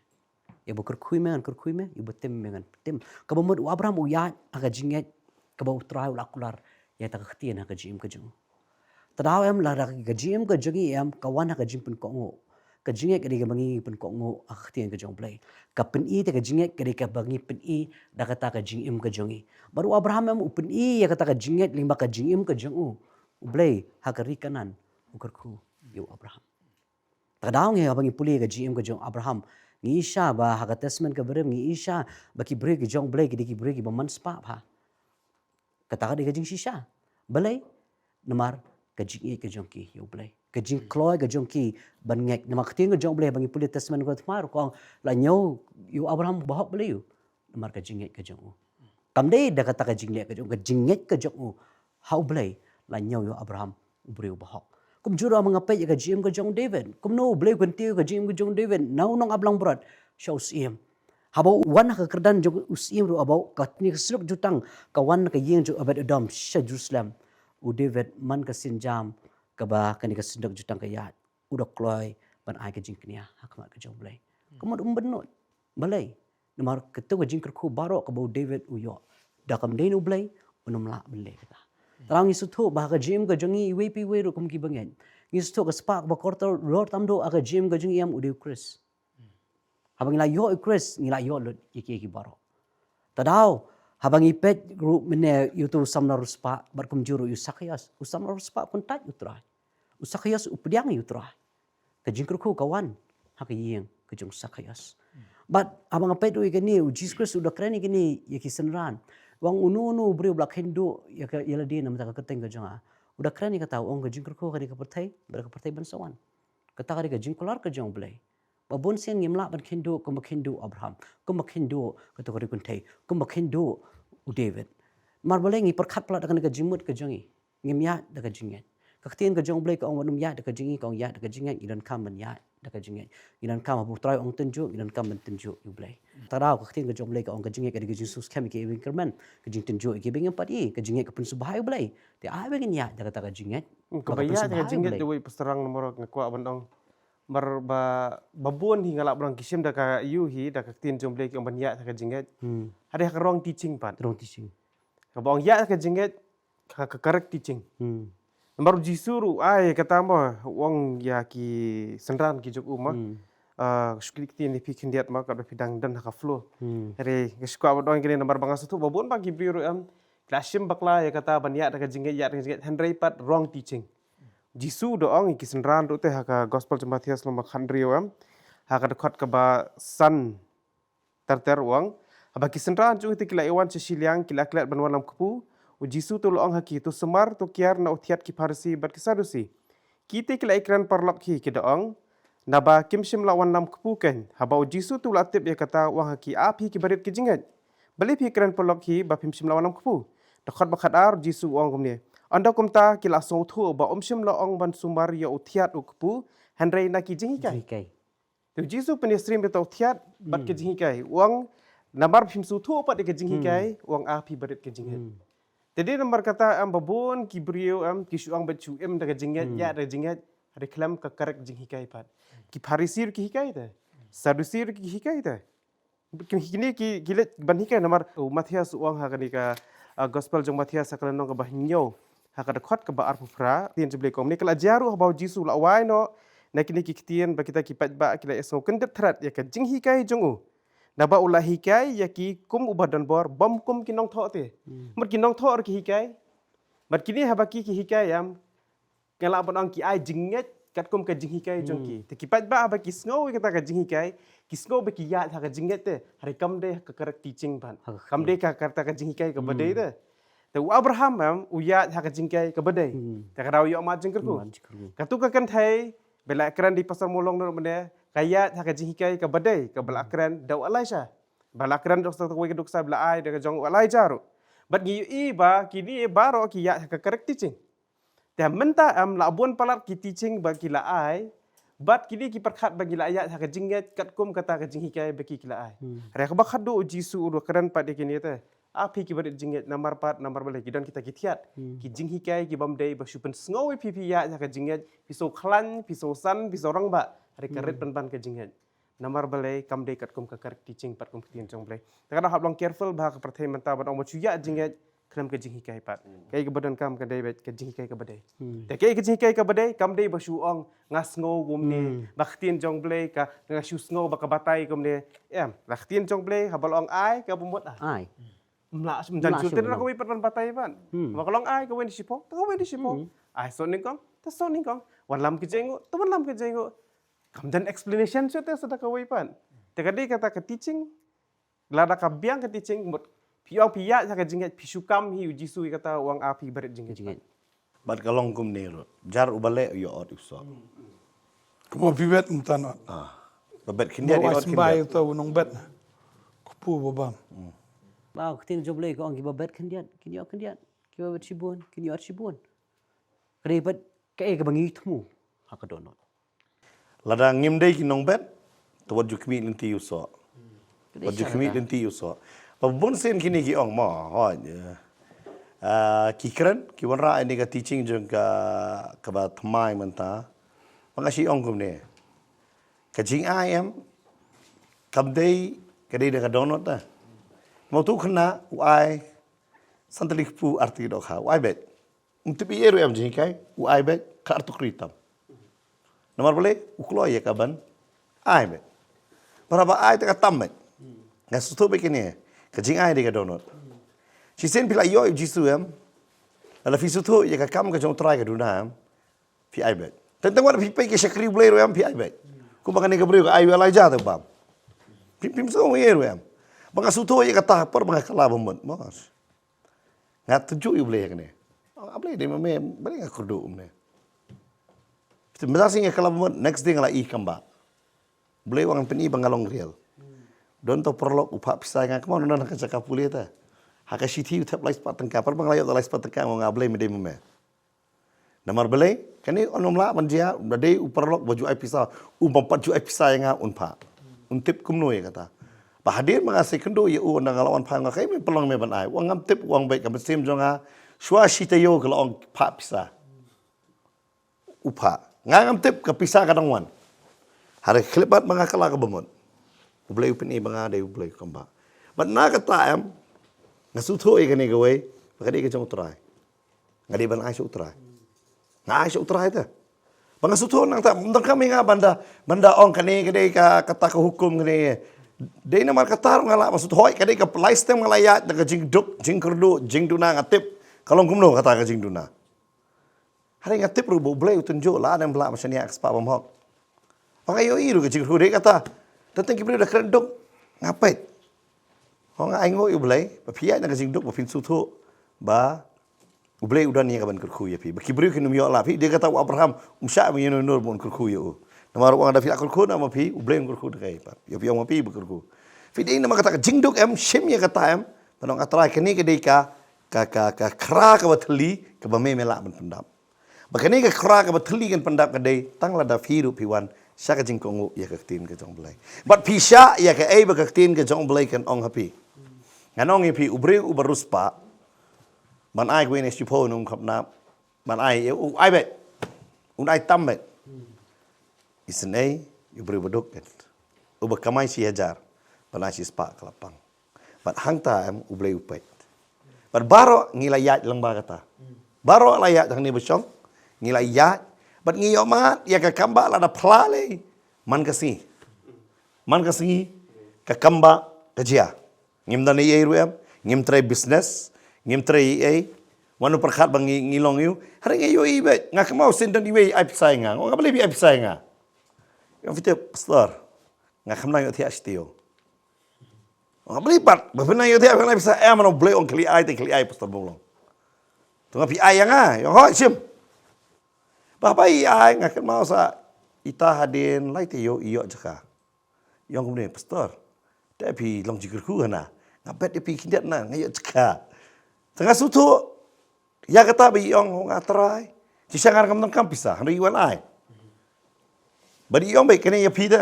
Ïa uba kyrkhu ïa me ngan kyrkhu ïa me, ïa uba tim ïa me ngan tim. Kaba mut u Abraham u ïaid ha ka jingngeit kaba U Trai u la kular ïa kata ka ktien ha ka jingim ka jong u. Tang em, lada ka jingim ka jong ngi em ka wan ha ka jingpynkohnguh, ka jingngeit ka dei kaba ngi pynkohnguh ha ka ktien ka jong U Blei. Ka pyni te ka jingngeit ka dei kaba ngi pyni da kata ka jingim ka jong ngi. Bad u Abraham em u pyni ïa kata ka jingngeit lyngba ka jingim ka jong u. U Blei ha ka ri Kanaan u kyrkhu ïa u Abraham. Tang ngi, haba ngi pule ka jingim ka jong u Abraham, ngi i sha ba ha ka Testament kaba rim, ngi i sha ba ki briew ki jong U Blei ki dei ki briew kiba manspah bha. Kata ka dei ka jingshisha. Balei? Namar ka jingngeit ka jong ki ïa U Blei, ka jingkloi ka jong ki ban ngeit. Namar ka ktien ka jong U Blei, haba ngi pule Testament Kaba Thymmai ruh ka ong, la ñiew ïa u Abraham bahok. Balei? Namar ka jingngeit ka jong u. Kam dei da kata ka jingleh ka jong u, ka jingngeit ka jong u ha U Blei, la ñiew ïa u Abraham u briew bahok. Kumjuh ruh haba nga peit ïa ka jingim ka jong u David, kumno U Blei u kyntiew ïa ka jingim ka jong u David na u nongap langbrot sha u syiem. Haba u wan ha ka kyrdan jong u syiem ruh, haba kane ka synduk jutang ka wan na ka ïing jong u Obed Edom sha Jerusalem, u David man ka sienjam kaba kane ka synduk jutang ka ïaid, u da kloi ban ai ka jingkñia ha khmat ka jong U Blei. Ka mut um bynnud. Balei? Namar kato ka jingkyrkhu baroh kaba u David u ïoh, da kam dei na U Blei, un ym lah ban leh kata. Tang ngi sngewthuh ba ha ka jingim ka jong ngi iwei pa iwei ruh kum ki bangeit, ngi sngewthuh ka spah kaba kordor tam duh ha ka jingim ka jong ngi em u dei u Khrist. Haba ngi la ïoh u Khrist, ngi la ïoh lut ïa ki, ïa ki baroh. Tang haba ngi peit ruh mynne ïa uto u samla riewspah bad kumjuh ruh ïa u Sakhaios, u samla riewspah u kyntait ïa u Trai. U Sakhaios u pdiang ïa u Trai. Ka jingkyrkhu ka wan ha ka ïing ka jong u Sakhaios. Bad haba nga peit ruh ïa kane, u Jisu Khrist u da kren ïa kane ïa ki synran. U ong, uno uno u briew uba la kynduh ïa ka, ïa lade na ka bynta ka kyrteng ka jong nga, u da kren ïa kata, u ong ka jingkyrkhu ka dei ka pyrthei, bad ka pyrthei ban sa wan. Kata ka dei ka jingkular ka jong U Blei. Ba bun sien ngim lah ban kheiñ duh kumba kheiñ duh u Abraham, kumba kheiñ duh kato ka ri kynthei, kumba kheiñ duh u David. Namar balei? Ngi pyrkhat palat da kane ka jingmut ka jong ngi. Ngim ïaid da ka jingngeit. Ka ktien ka jong U Blei ka ong wat nym ïaid da ka jingngeit, ka ong ïaid da ka jingngeit, ngi donkam ban ïaid da ka jingngeit. Ngi donkam, haba U Trai u ong tynjuh, ngi donkam ban tynjuh ïa U Blei. Te da ka ktien ka jong U Blei ka ong ka jingngeit ka dei ka jingsngewskhem ïa kiba ïeng kyrmen, ka jingtynjuh ïa kiba ïeng pat, ïa ka jingngeit ka pynsngewbha ïa U Blei. Te ai ba ngin ïaid da kata ka jingngeit. Hmm, kaba ïaid da ka jingngeit, da wei pastor, namar nga kwah ban ong, namar ba, ba bun hi nga lah ban ong ki shim da ka ïoh hi da ka ktien jong U Blei ki ong ban ïaid da ka jingngeit. Hmm. Hynrei ha ka wrong teaching pat. Wrong teaching. Kaba ong ïaid da ka jingngeit, ka, ka correct teaching. Hmm. Namar U Jisu ruh ai kata mo, u ong ïa ki synran ki jong u mo. Hmm. Ah, shu kit ktien ïa phi khyndiat mo, katba phi dang don ha ka flow. Hmm. Hynrei nga shu kwah ban ong kine, namar ba nga sngewthuh ba bun ba ki briew ruh em, ki la shim bakla ïa kata ban ïaid da ka jingngeit, ïaid da ka jingngeit, hynrei pat wrong teaching. Jisu u da ong ïa ki synran ruh te ha ka gospel jong u Mathaios lynnong ba khathynriew em, ha ka dkhot kaba san ter ter u ong, haba ki synran jong u te ki la ïawan sha shiliang, ki la klet ban wallam kpu, U Jisu te u la ong ha ki, to sumar, to kiar na u thiat ki Pharisi bad ki Sadusi. Ki te ki la ïakren paralok hi, ki da ong, naba kim shym la wallam kpu keiñ. Haba U Jisu te u la tip ïa kata, u ong ha ki, a phi kiba rit ki jingngeit, balei phi ïakren paralok hi ba phim shym la wallam kpu? Dkhot ba khatar, U Jisu u ong kumne, ynda kumta ki la sngewthuh ba um shym la ong ban sumar ïa u thiat u kpu, hynrei na ki jinghikai. Jinghikai. Te U Jisu u pynïasyriem ïa uta u thiat bad ka jinghikai. U ong, namar phim sngewthuh pat ïa ka jinghikai, u ong, a phi barit ka jingngeit. Te dei namar kata em ba bun ki briew em ki shu ong ba shu im da ka jingngeit, ïaid da ka jingngeit, hynrei khlem ka correct jinghikai pat. Ki Pharisi ruh ki hikai te. Sadusi ruh ki hikai te. Ki, kine ki, ki leit ban hikai namar u Mathaios u ong ha kane ka, ah, gospel jong u Mathaios ha ka lynnong kaba hynñiew, ha ka dkhot kaba arphew phra, ktien jong U Blei ka ong kumne, ka la jia ruh haba U Jisu u la wai noh na kine ki ktien ba kita ki paidbah ki la ïasngew kyndit thret ïa ka jinghikai jong u. Naba u la hikai ïa ki kum uba don bor, bym kum ki nongthoh te. Hmm. Mut ki nongthoh ruh ki hikai. Bad kine haba ki, ki hikai em, nga lah ban ong ki ai jingngeit katkum ka jinghikai jong ki. Hmm. Te ki paidbah haba ki sngew ïa kata ka jinghikai, ki sngew ba ki ïaid ha ka jingngeit te, hynrei kam dei ha ka correct teaching pat. Ha ka, kam dei ha kata ka jinghikai kaba dei te. Te u Abraham em u ïaid ha ka jinghikai kaba dei. Hmm. Te ka dei u ïoh mad jingkyrkhu. Mad jingkyrkhu. Katu ka kynthei ba la kren da i Pastor Mawlong naduh mynne, ka ïaid ha ka jinghikai kaba dei, kaba la kren da u Elijah. Ba la kren da u sa, kawei ka duksa ba la ai da ka jong u Elijah ruh. Bad ngi ïohi ba kine baroh ki ïaid ha ka correct teaching. Te mynta em la bun palat ki teaching ba ki la ai, bad kine ki pyrkhat ba ki la ïaid ha ka jingngeit katkum kata ka jinghikai ba ki, ki la ai. Hmm. Hynrei kaba khatduh U Jisu u da kren pat ïa kine te, a phi ki barit jingngeit, namar pat, namar balei, ki don kita ki thiat. Hmm. Ki jinghikai ki bym dei ba shu pynsngew ïa phi, phi ïaid ha ka jingngeit, phi sngew khlaiñ, phi sngew san, phi sngew rangbah. Hynrei ka rit pynban ka jingngeit. Namar balei, kam dei katkum ka correct teaching pat kum ka ktien jong U Blei. Te ka dei hap long careful ba ha ka pyrthei mynta ban ong ba shu ïaid jingngeit khlem ka jinghikai pat. Hmm. Kaei kaba donkam ka dei beit ka jinghikai kaba dei. Hmm. Te kaei ka jinghikai kaba dei, kam dei ba shu ong nga sngew kumne, hmm, ba ka ktien jong U Blei ka, nga shu sngew ba ka batai kumne. Em, ba ka ktien jong U Blei haba la ong ai, kaba mut ai. Ai. Mla, mla jan shu te na kawei pat ban batai pat. Hmm. Ba ka long ai, ka wan da shipor, ka wan da shipor. Hmm. Ai soh nyngkong, te soh nyngkong. Wallam ka jingngeit, te wallam ka jingngeit. Kam don explanation shuh te sa da kawei pat. Te ka dei kata ka teaching, lada ka biang ka teaching, mut phi ong phi ïaid ha ka jingngeit, phi shu kam hi U Jisu ïa kata u ong a phi barit jingngeit. Jingngeit. Bad ka long kumne ruh. Jar uba leh u ïoh ot u soh. Kumba phi bet mynta noh. Ah. Ba bet khyndiat ïoh ot khyndiat. Ba u ai symbai uta u nongbet. Kpu ba bam. Hmm. Ba ka ktien jong U Blei ka ong kiba bet khyndiat kin ïoh khyndiat. Kiba bet shibun kin ïoh ot shibun. Ka dei bad kaei kaba ngi thmu ha ka dohnud. Lada ngim dei ki nongbet, te wat ju khmih lynti u soh. Wat ju khmih lynti u soh. Ba bun sien kine ki ong mo, hooid, eh, ah, ki kren, ki wanrah ïa kane ka teaching jong ka, kaba thymmai mynta. Ba nga shu ong kumne. Ka jingai em, kam dei, ka dei da ka dohnud te. Mo tu khynnah, u ai, san tylli kpu ar tylli dohkha, u ai beit. Um tip ei ei ruh em jinghikai, u ai beit, ka artuk ri tam. Namar balei, u kloi ïa ka ban ai beit. Para ba ai te ka tam beit. Nga sngewthuh beit kine, ka jingai dei ka dohnud. Shisien phi la ïoh ïa U Jisu em, lada phi sngewthuh ïa ka kam ka jong U Trai ka duna em, phi ai beit. Teng teng wat phi peit ki shakri U Blei ruh em, phi ai beit. Kumba kane ka briew ka ai u Elijah te bam. Phi, phim sngew ei ei ruh em. Ba nga sngewthuh ïa kata ha por ba nga kylla ba mut, mo. Nga tynjuh ïa U Blei ïa kane. A Blei, dei ma me, balei nga kyrduh kumne. Mynta sngi nga kylla ba mut, next day nga la i kam ba. Blei u ong pyni ba nga long riel. Don to paralok u phah pisa ïa nga kumno na ka jaka pule ta. Ha ka shithi u thep lai spah tyngka, par ba nga la ïoh da lai spah tyngka, nga, Blei me dei me me. Namar balei, kane un ym lah ban jia, ba dei u paralok ba ju ai pisa, u bym pat ju ai pisa ïa nga un phah. Un tip kumno ïa kata. Ba hadien ba nga sei kynduh ïa u, ynda nga la wan phah, nga kai me pynlong me ban ai. U ong ngam tip, u ong beit ka mynsiem jong nga, shuwa shi taïew ka la ong phah pisa. U phah. Nga ngam tip ka pisa ka dang wan. Hare khlip bad ba nga kylla ka bamut. U Blei u pyni ba nga dei u Blei u kambah. Bad na kata em, nga sngewthuh ïa kane kawei, ba ka dei ka jong u Trai. Nga dei ban ai sha u Trai. Nga ai sha u Trai te. Ba nga sngewthuh nangta, ym donkam ïa nga ban da, ban da ong kane ka dei ka, kata ka hukum kane. Dei namar kata ruh nga lah ban sngewthuh, hooid, ka dei ka lai stem nga la ïaid na ka jingduk, jingkyrduh, jingduna nga tip. Ka long kumno kata ka jingduna. Hynrei nga tip ruh ba u Blei u tynjuh lada ym lah ban shaniah ka spah bymhok. Ba nga ïohi ruh ka jingkyrkhu dei kata. Tang tang ki briew da kren duk nga peit. Hooid nga ainguh ïa u Blei ba phi ïaid na ka jingduk ba phin sngewthuh ba u Blei u don ïa ka ban kyrkhu ïa phi. Ba ki briew kin ym ïoh lah phi, dei kata u Abraham um shah ïa u Noah ba un kyrkhu ïa u. Namar u ong da phi la kyrkhu na ma phi, u Blei un kyrkhu da kaei pat. Ïa phi ong ma phi ba kyrkhu. Phi dei namar kata ka jingduk em, shim ïa kata em. Ba nga ong, A Trai, kane ka dei ka ka, ka, ka khra kaba thylli, kaba me me lah ban pyndap. Ba kane ka khra kaba thylli kan pyndap ka dei, tang lada phi ruh phi wan sha ka jingkohnguh ïa ka ktien ka jong u Blei. Bad phi shah ïa kaei ba ka ktien ka jong u Blei kan ong ha phi. Ngan ong ïa phi, u briew uba riewspah, ban ai kawei na shiphew, un ym kham nap, ban ai, u ai beit, un ai tam beit. Isynei ïa u briew baduk kan, uba kamai shi hajar, ban ai shispah ka la pang. Bad hangta em u Blei u peit. Bad baroh ngi la ïaid lyngba kata. Baroh la ïaid hangne ba shong, ngi la ïaid. Bad ngi ïohmad ïa ka kambah lada phla lei man ka sngi. Man ka sngi ka kambah ka jia. Ngim don ei ei ruh em, ngim trei business, ngim trei ei ei. Wan u pyrkhat ba ngi, ngi long ïa u. Hynrei ngi ïohi beit, nga kynmaw shisien don iwei ai pisa ïa nga. Nga ong, balei phi ai pisa ïa nga? Ïa phi tip, Pastor, nga khlem nang ïohthiah shi taïew. Nga, balei pat ba phin nang ïohthiah, phin nang ai pisa, em, ano Blei ong khlieh ai te khlieh ai, Pastor Bumlong. Te nga, phi ai ïa nga? Ïa, hooid, shim. Ba haba i ai, nga kynmaw sa ita hadien lai taïew i ïoh jaka. I ong kumne, Pastor, te phi long jingkyrkhu hana? Nga bet ïa phi khyndiat na nga ïoh jaka. Te nga sngewthuh ïa kata ba i ong, nga, Trai, shisha nga ruh ngam donkam pisa, hynrei i wan ai. Bad i ong beit kane ïa phi te.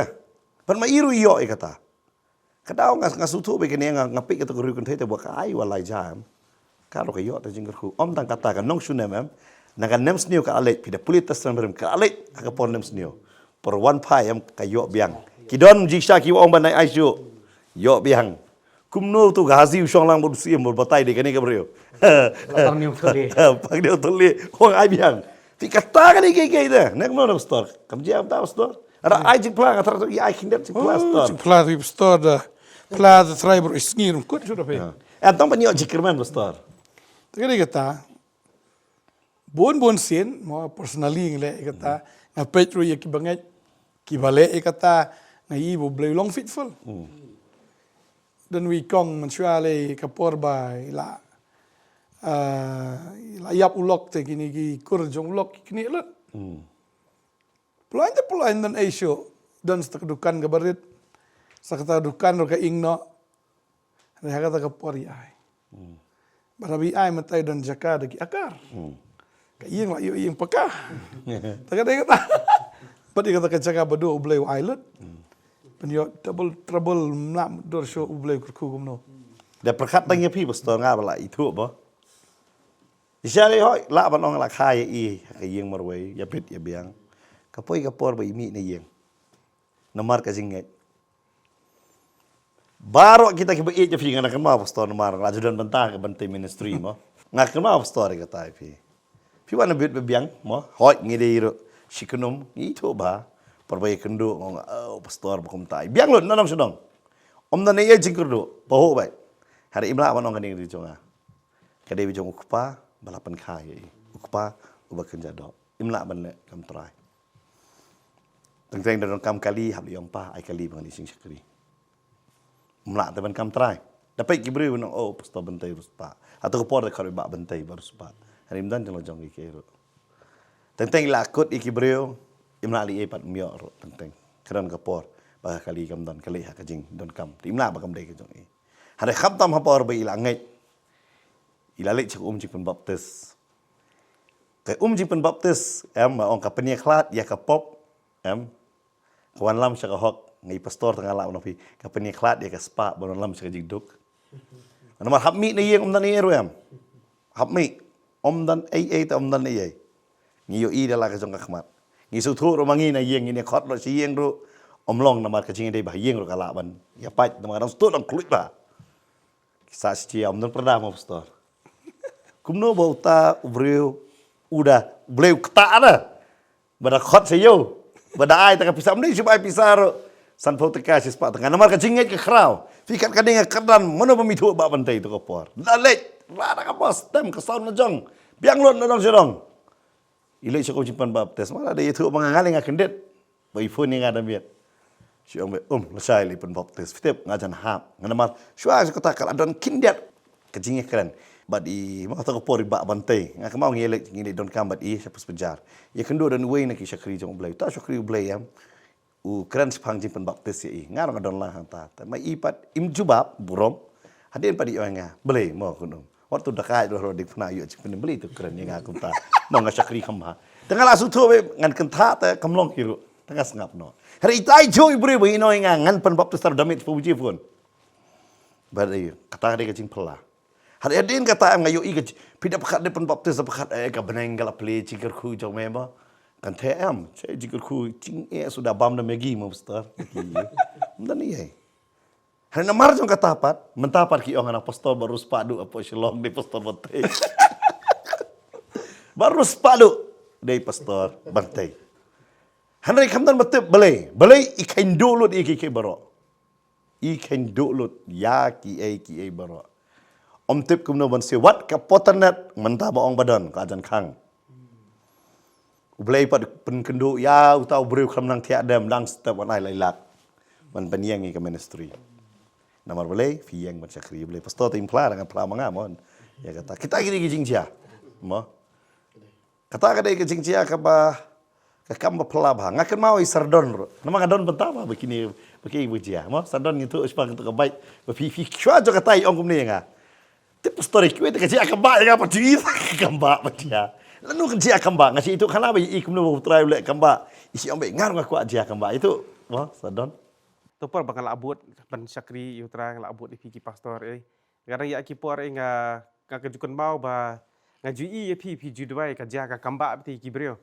Bad ma i ruh i ïoh ïa kata. Ka daw nga, nga sngewthuh beit kane, nga, nga peit kato ka riew kynthei te ba ka ai wan lai jam. Ka ruh ka ïoh te jingkyrkhu. Ym tang kata, ka nongshun em, em, na ka nemsniew ka la leit, phi da pule test, ka la leit ha ka por nemsniew. Por wan phai em ka ïoh biang. Ki don jingshisha kiba ong ban ai shuh. Ïoh biang. Kumno to ka Haji u shong lang bad u Syiem bad batai de kane ka briew. La pang niu thuli. Pang niu thuli. Ong ai biang. Te kata kane ka, ka, ka, ne kumno na Pastor? Kam jia kumta Pastor? Ada ai jingphla, nga tharai to i ai khyndiat jingphla, Pastor. Jingphla to Pastor da. Phla da trai bro, i sngi ruh kut shuh da phi. Em, tang ban ïoh jingkyrmen, Pastor. Te ka dei kata. Bun bun sien, mo, personally nga leh ïa kata. Nga peit ruh ïa kiba ngeit, kiba leh ïa kata, nga i ba u Blei u long faithful. Don wi kong mynshuwa lei ka por ba i la, ah, i la ïap u lok te kine ki kur jong u lok kine lut. Ploin te ploin don ei shuh, don sa ka dukan kaba rit, sa kata dukan ruh ka ing noh. Hynrei ha kata ka por i ai. Bad haba i ai mynta i don jaka da ki akar. Ka ïing la ïoh ïing paka. Ta ka dei kata. Bad ïa kata ka jaka ba duk u Blei u ai lut. Pynïoh double trouble, mlak dur shuh u Blei u kyrkhu kumno. Da pyrkhat tang ïa phi Pastor nga ba la ithuh ba. Shisha lei hooid lah ban ong la kha ïa i ha ka ïing marwei, ïa bit ïa biang. Ka poi ka por ba i mih na ïing. Namar ka jingngeit. Baroh kita kiba ïeit ïa phi nga kynmaw Pastor namar nga ju don bynta ka bynta ministry mo. Nga kynmaw Pastor ïa kata ïa phi. Phi wan na bit ba biang mo. Hooid ngi dei ruh shi kynum ngi ithuh ba. Por ba ïakynduh nga ong, oh Pastor ba kumta. Biang lut na nong shnong. Ym don ei ei jingkyrduh. Pahuh beit. Hynrei im lah ban ong kane ka dei jong nga. Ka dei ba jong u Kpa ba la pynkha ïa i. U Kpa uba kynja doh. Im lah ban leh kam trai. Teng teng da donkam kali hap leh ïong pa ai kali ba ngan ïa shim shakri. Ym lah te ban kam trai. Da peit ki briew ban ong oh Pastor Bynta riewspah. Hato ka por da khot ba Bynta ba riewspah. Hynrei ym don jong la jong ki kei ruh. Teng teng i la kut ïa ki briew im lah leh ei pat ym ïoh ruh teng teng. Ka don ka por. Ba kali kam don kali ha ka jingdonkam. Te im lah ba kam dei ka jong i. Hynrei khamtam ha por ba i la ngeit, i la leit sha ka um jingpynbaptis. Ka um jingpynbaptis, em, ba ong ka pynïakhlad ïa ka pop, em, ka wanlam sha ka hok. Nga i pastor tang nga lah ban ong phi, ka pynïakhlad ïa ka spah ban wanlam sha ka jingduk. Namar hap mih na ïing ym don ei ei ruh, em. Hap mih, ym don ei ei te ym don ei ei. Ngi ïohi da la ka jong ka khmat. Ngi sngewthuh ruh ma ngi na ïing, ngin ïa khot ruh sha ïing ruh ym long, namar ka jingïadei bha ïing ruh ka lah ban ïa pait, namar ka dang sngewthuh dang khluit bha. Ki sah shi jia, ym don pyrda mo pastor. Kumno ba uta u briew u da, u Blei u ktah da. Ba da khot sha ïew, ba da ai ta ka pisa, ym dei shu ba ai pisa ruh. Sanphew tyngka, shispah tyngka, namar ka jingngeit ka khraw. Phi kat ka ding ka kyrdan, mano ba ym ithuh Bah Bantei tu ka por. Da leit, la da ka bos, tem ka sound na jong. Biang lut na dong sha dong. I leit sha ka um jingpynbaptis, ma la da ïathuh ba nga, nga lei nga kyndit. Ba i phone ïa nga da miet. Shu ong ba, um, lashai leit pynbaptis. Phi tip nga jan hap. Nga namar shuwa sha kata ka la don khyndiat ka jingïakren. Bad i, ma kata ka por i Bah Bantei. Nga kynmaw ngi leit, ngi leit donkam bad i sha Post Bazaar. Ïakynduh don uwei na ki shakri jong U Blei. Uta shakri U Blei, em. U kren shaphang jingpynbaptis ïa i. Nga ruh nga don lang hangta. Te ma i pat im jubab burom. Hadien pat i ong nga, Blei mo, kynum. Wat tu da kai doh, dei phna ïoh jingpynim, Blei tu kren ïa nga kumta. Mo, nga shakri kham bha. Te nga la sngewthuh ba ngan kynthah te kam long hi ruh. Te nga sngap noh. Hynrei itai jong i briew ba i ong ïa nga ngan pynbaptis, tang da miet phew baje phone. Bad i, kata ka dei ka jingphylla. Hynrei hadien kata, em, nga ïohi ka ji-, phi da pyrkhat dei pynbaptis, da pyrkhat, eh, ka bneng ka la plie, jingkyrkhu jong me mo. Kan the, em, jingkyrkhu, jingeh suda bam da Maggi mo pastor. Ym don ei ei. Hynrei namar jong kata pat, mynta pat ki ong ana pastor baroh spah duh hapoh Shillong, dei Pastor Bantei. Baroh spah duh, dei Pastor Bantei. Hynrei khamtam ba tip balei, balei i kheiñ duh lut ïa kiei kiei baroh. I kheiñ duh lut ïa kiei kiei baroh. Ym tip kumno ban siew, wat ka potanet mynta ba ong ba don ka jan khang. U Blei pat pynkynduh ïa uta u briew khlem nang thiah dem, dang step wan ai lai lak ban pynïeng ïa ka ministry. Namar balei, phi ïeng ban shakri U Blei. Pastor te im phla, dang phla ma nga mo. Ïa kata, kita kine ki jingjia. Mo. Kata ka dei ka jingjia kaba, ka kam ba phylla bha. Nga kynmaw i Sir Don ruh. Namar nga don bynta ba, ba kine, ba kine ba jia. Mo, Sir Don ngi tu, spa ngi tu ka bike. Ba phi, phi shuwa jong kata i ong kumne ïa nga. Tip story kiwei te ka jia kambah ïa nga pat, jia kambah pat jia. Lano ka jia kambah, nga shu ïathuh khana ba i kumno ba U Trai u leh kambah. I shu ong ba nga ruh nga kwah jia kambah. Ïathuh, mo, Sir Don. To por ba nga la bud ban shakri ïa U Trai, nga la bud ïa phi ki pastor, eh. Nga dang ïa ki por, eh, nga, nga ka ju kynmaw ba nga ju ïohi ïa phi, phi ju duwai ka jia ka kambah beit ïa ki briew.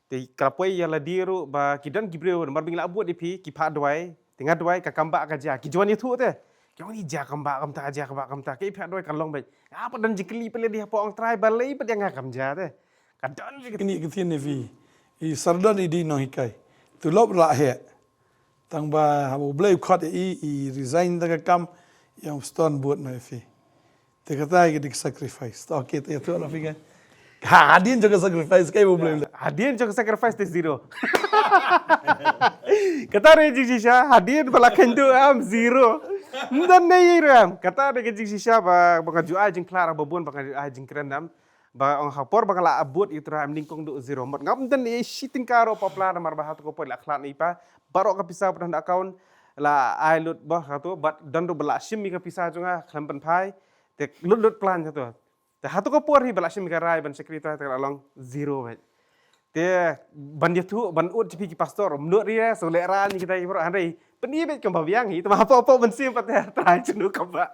Te ka la poi ïa lade ruh ba ki don ki briew namar ba ngi la bud ïa phi ki phah duwai. Te nga duwai ka kambah ka jia, ki ju wan ïathuh te. Ki ong ïa jia kambah kumta, jia kambah kumta. Ki phah duwai ka long beit. Nga pat don jingkylli pynlong ïa phi, ong Trai balei pat ïa nga kam jia te. Ka don jingkylli. Kine ki ktien ïa phi. I Sir Don i dei nonghikai. Tulop la heh. Tang ba haba U Blei u khot ïa i, i resign da ka kam, i ong Pastor bud noh ïa phi. Te kata ka dei ka sacrifice. Ta, okay, te ïathuh noh phi kan. Ha, hadien jong ka sacrifice, kaei ba U Blei u leh? Hadien jong ka sacrifice te zero. Kata re jingshisha, hadien ba la kheiñ duh em zero. Ym don ei ei ruh em. Kata re ka jingshisha ba, ba nga ju ai jingkhlad ba bun, ba nga ju ai jingkren em. Ba ong ha por ba nga la bud ïa U Trai em nyngkong duh zero. Mut ngam don ei shi tyngka ruh ha pla namar ba ha tu ka por la khlad na i pa. Baroh ka pisa ba don account la ai lut ba ha tu, bad don ruh ba la shim ïa ka pisa jong nga khlem pynphai. Te lut lut plan ha tu. Te ha tu ka por hi ba la shim ïa ka rai ban shakri Trai te la long zero beit. Te ban ïathuh, ban ud ïa phi ki pastor, ym nud ri, eh, so leh rai ni kita ki baroh, hynrei pyni beit kam ba biang hi, te ma hapoh hapoh mynsiem pat te Trai chinu kam ba.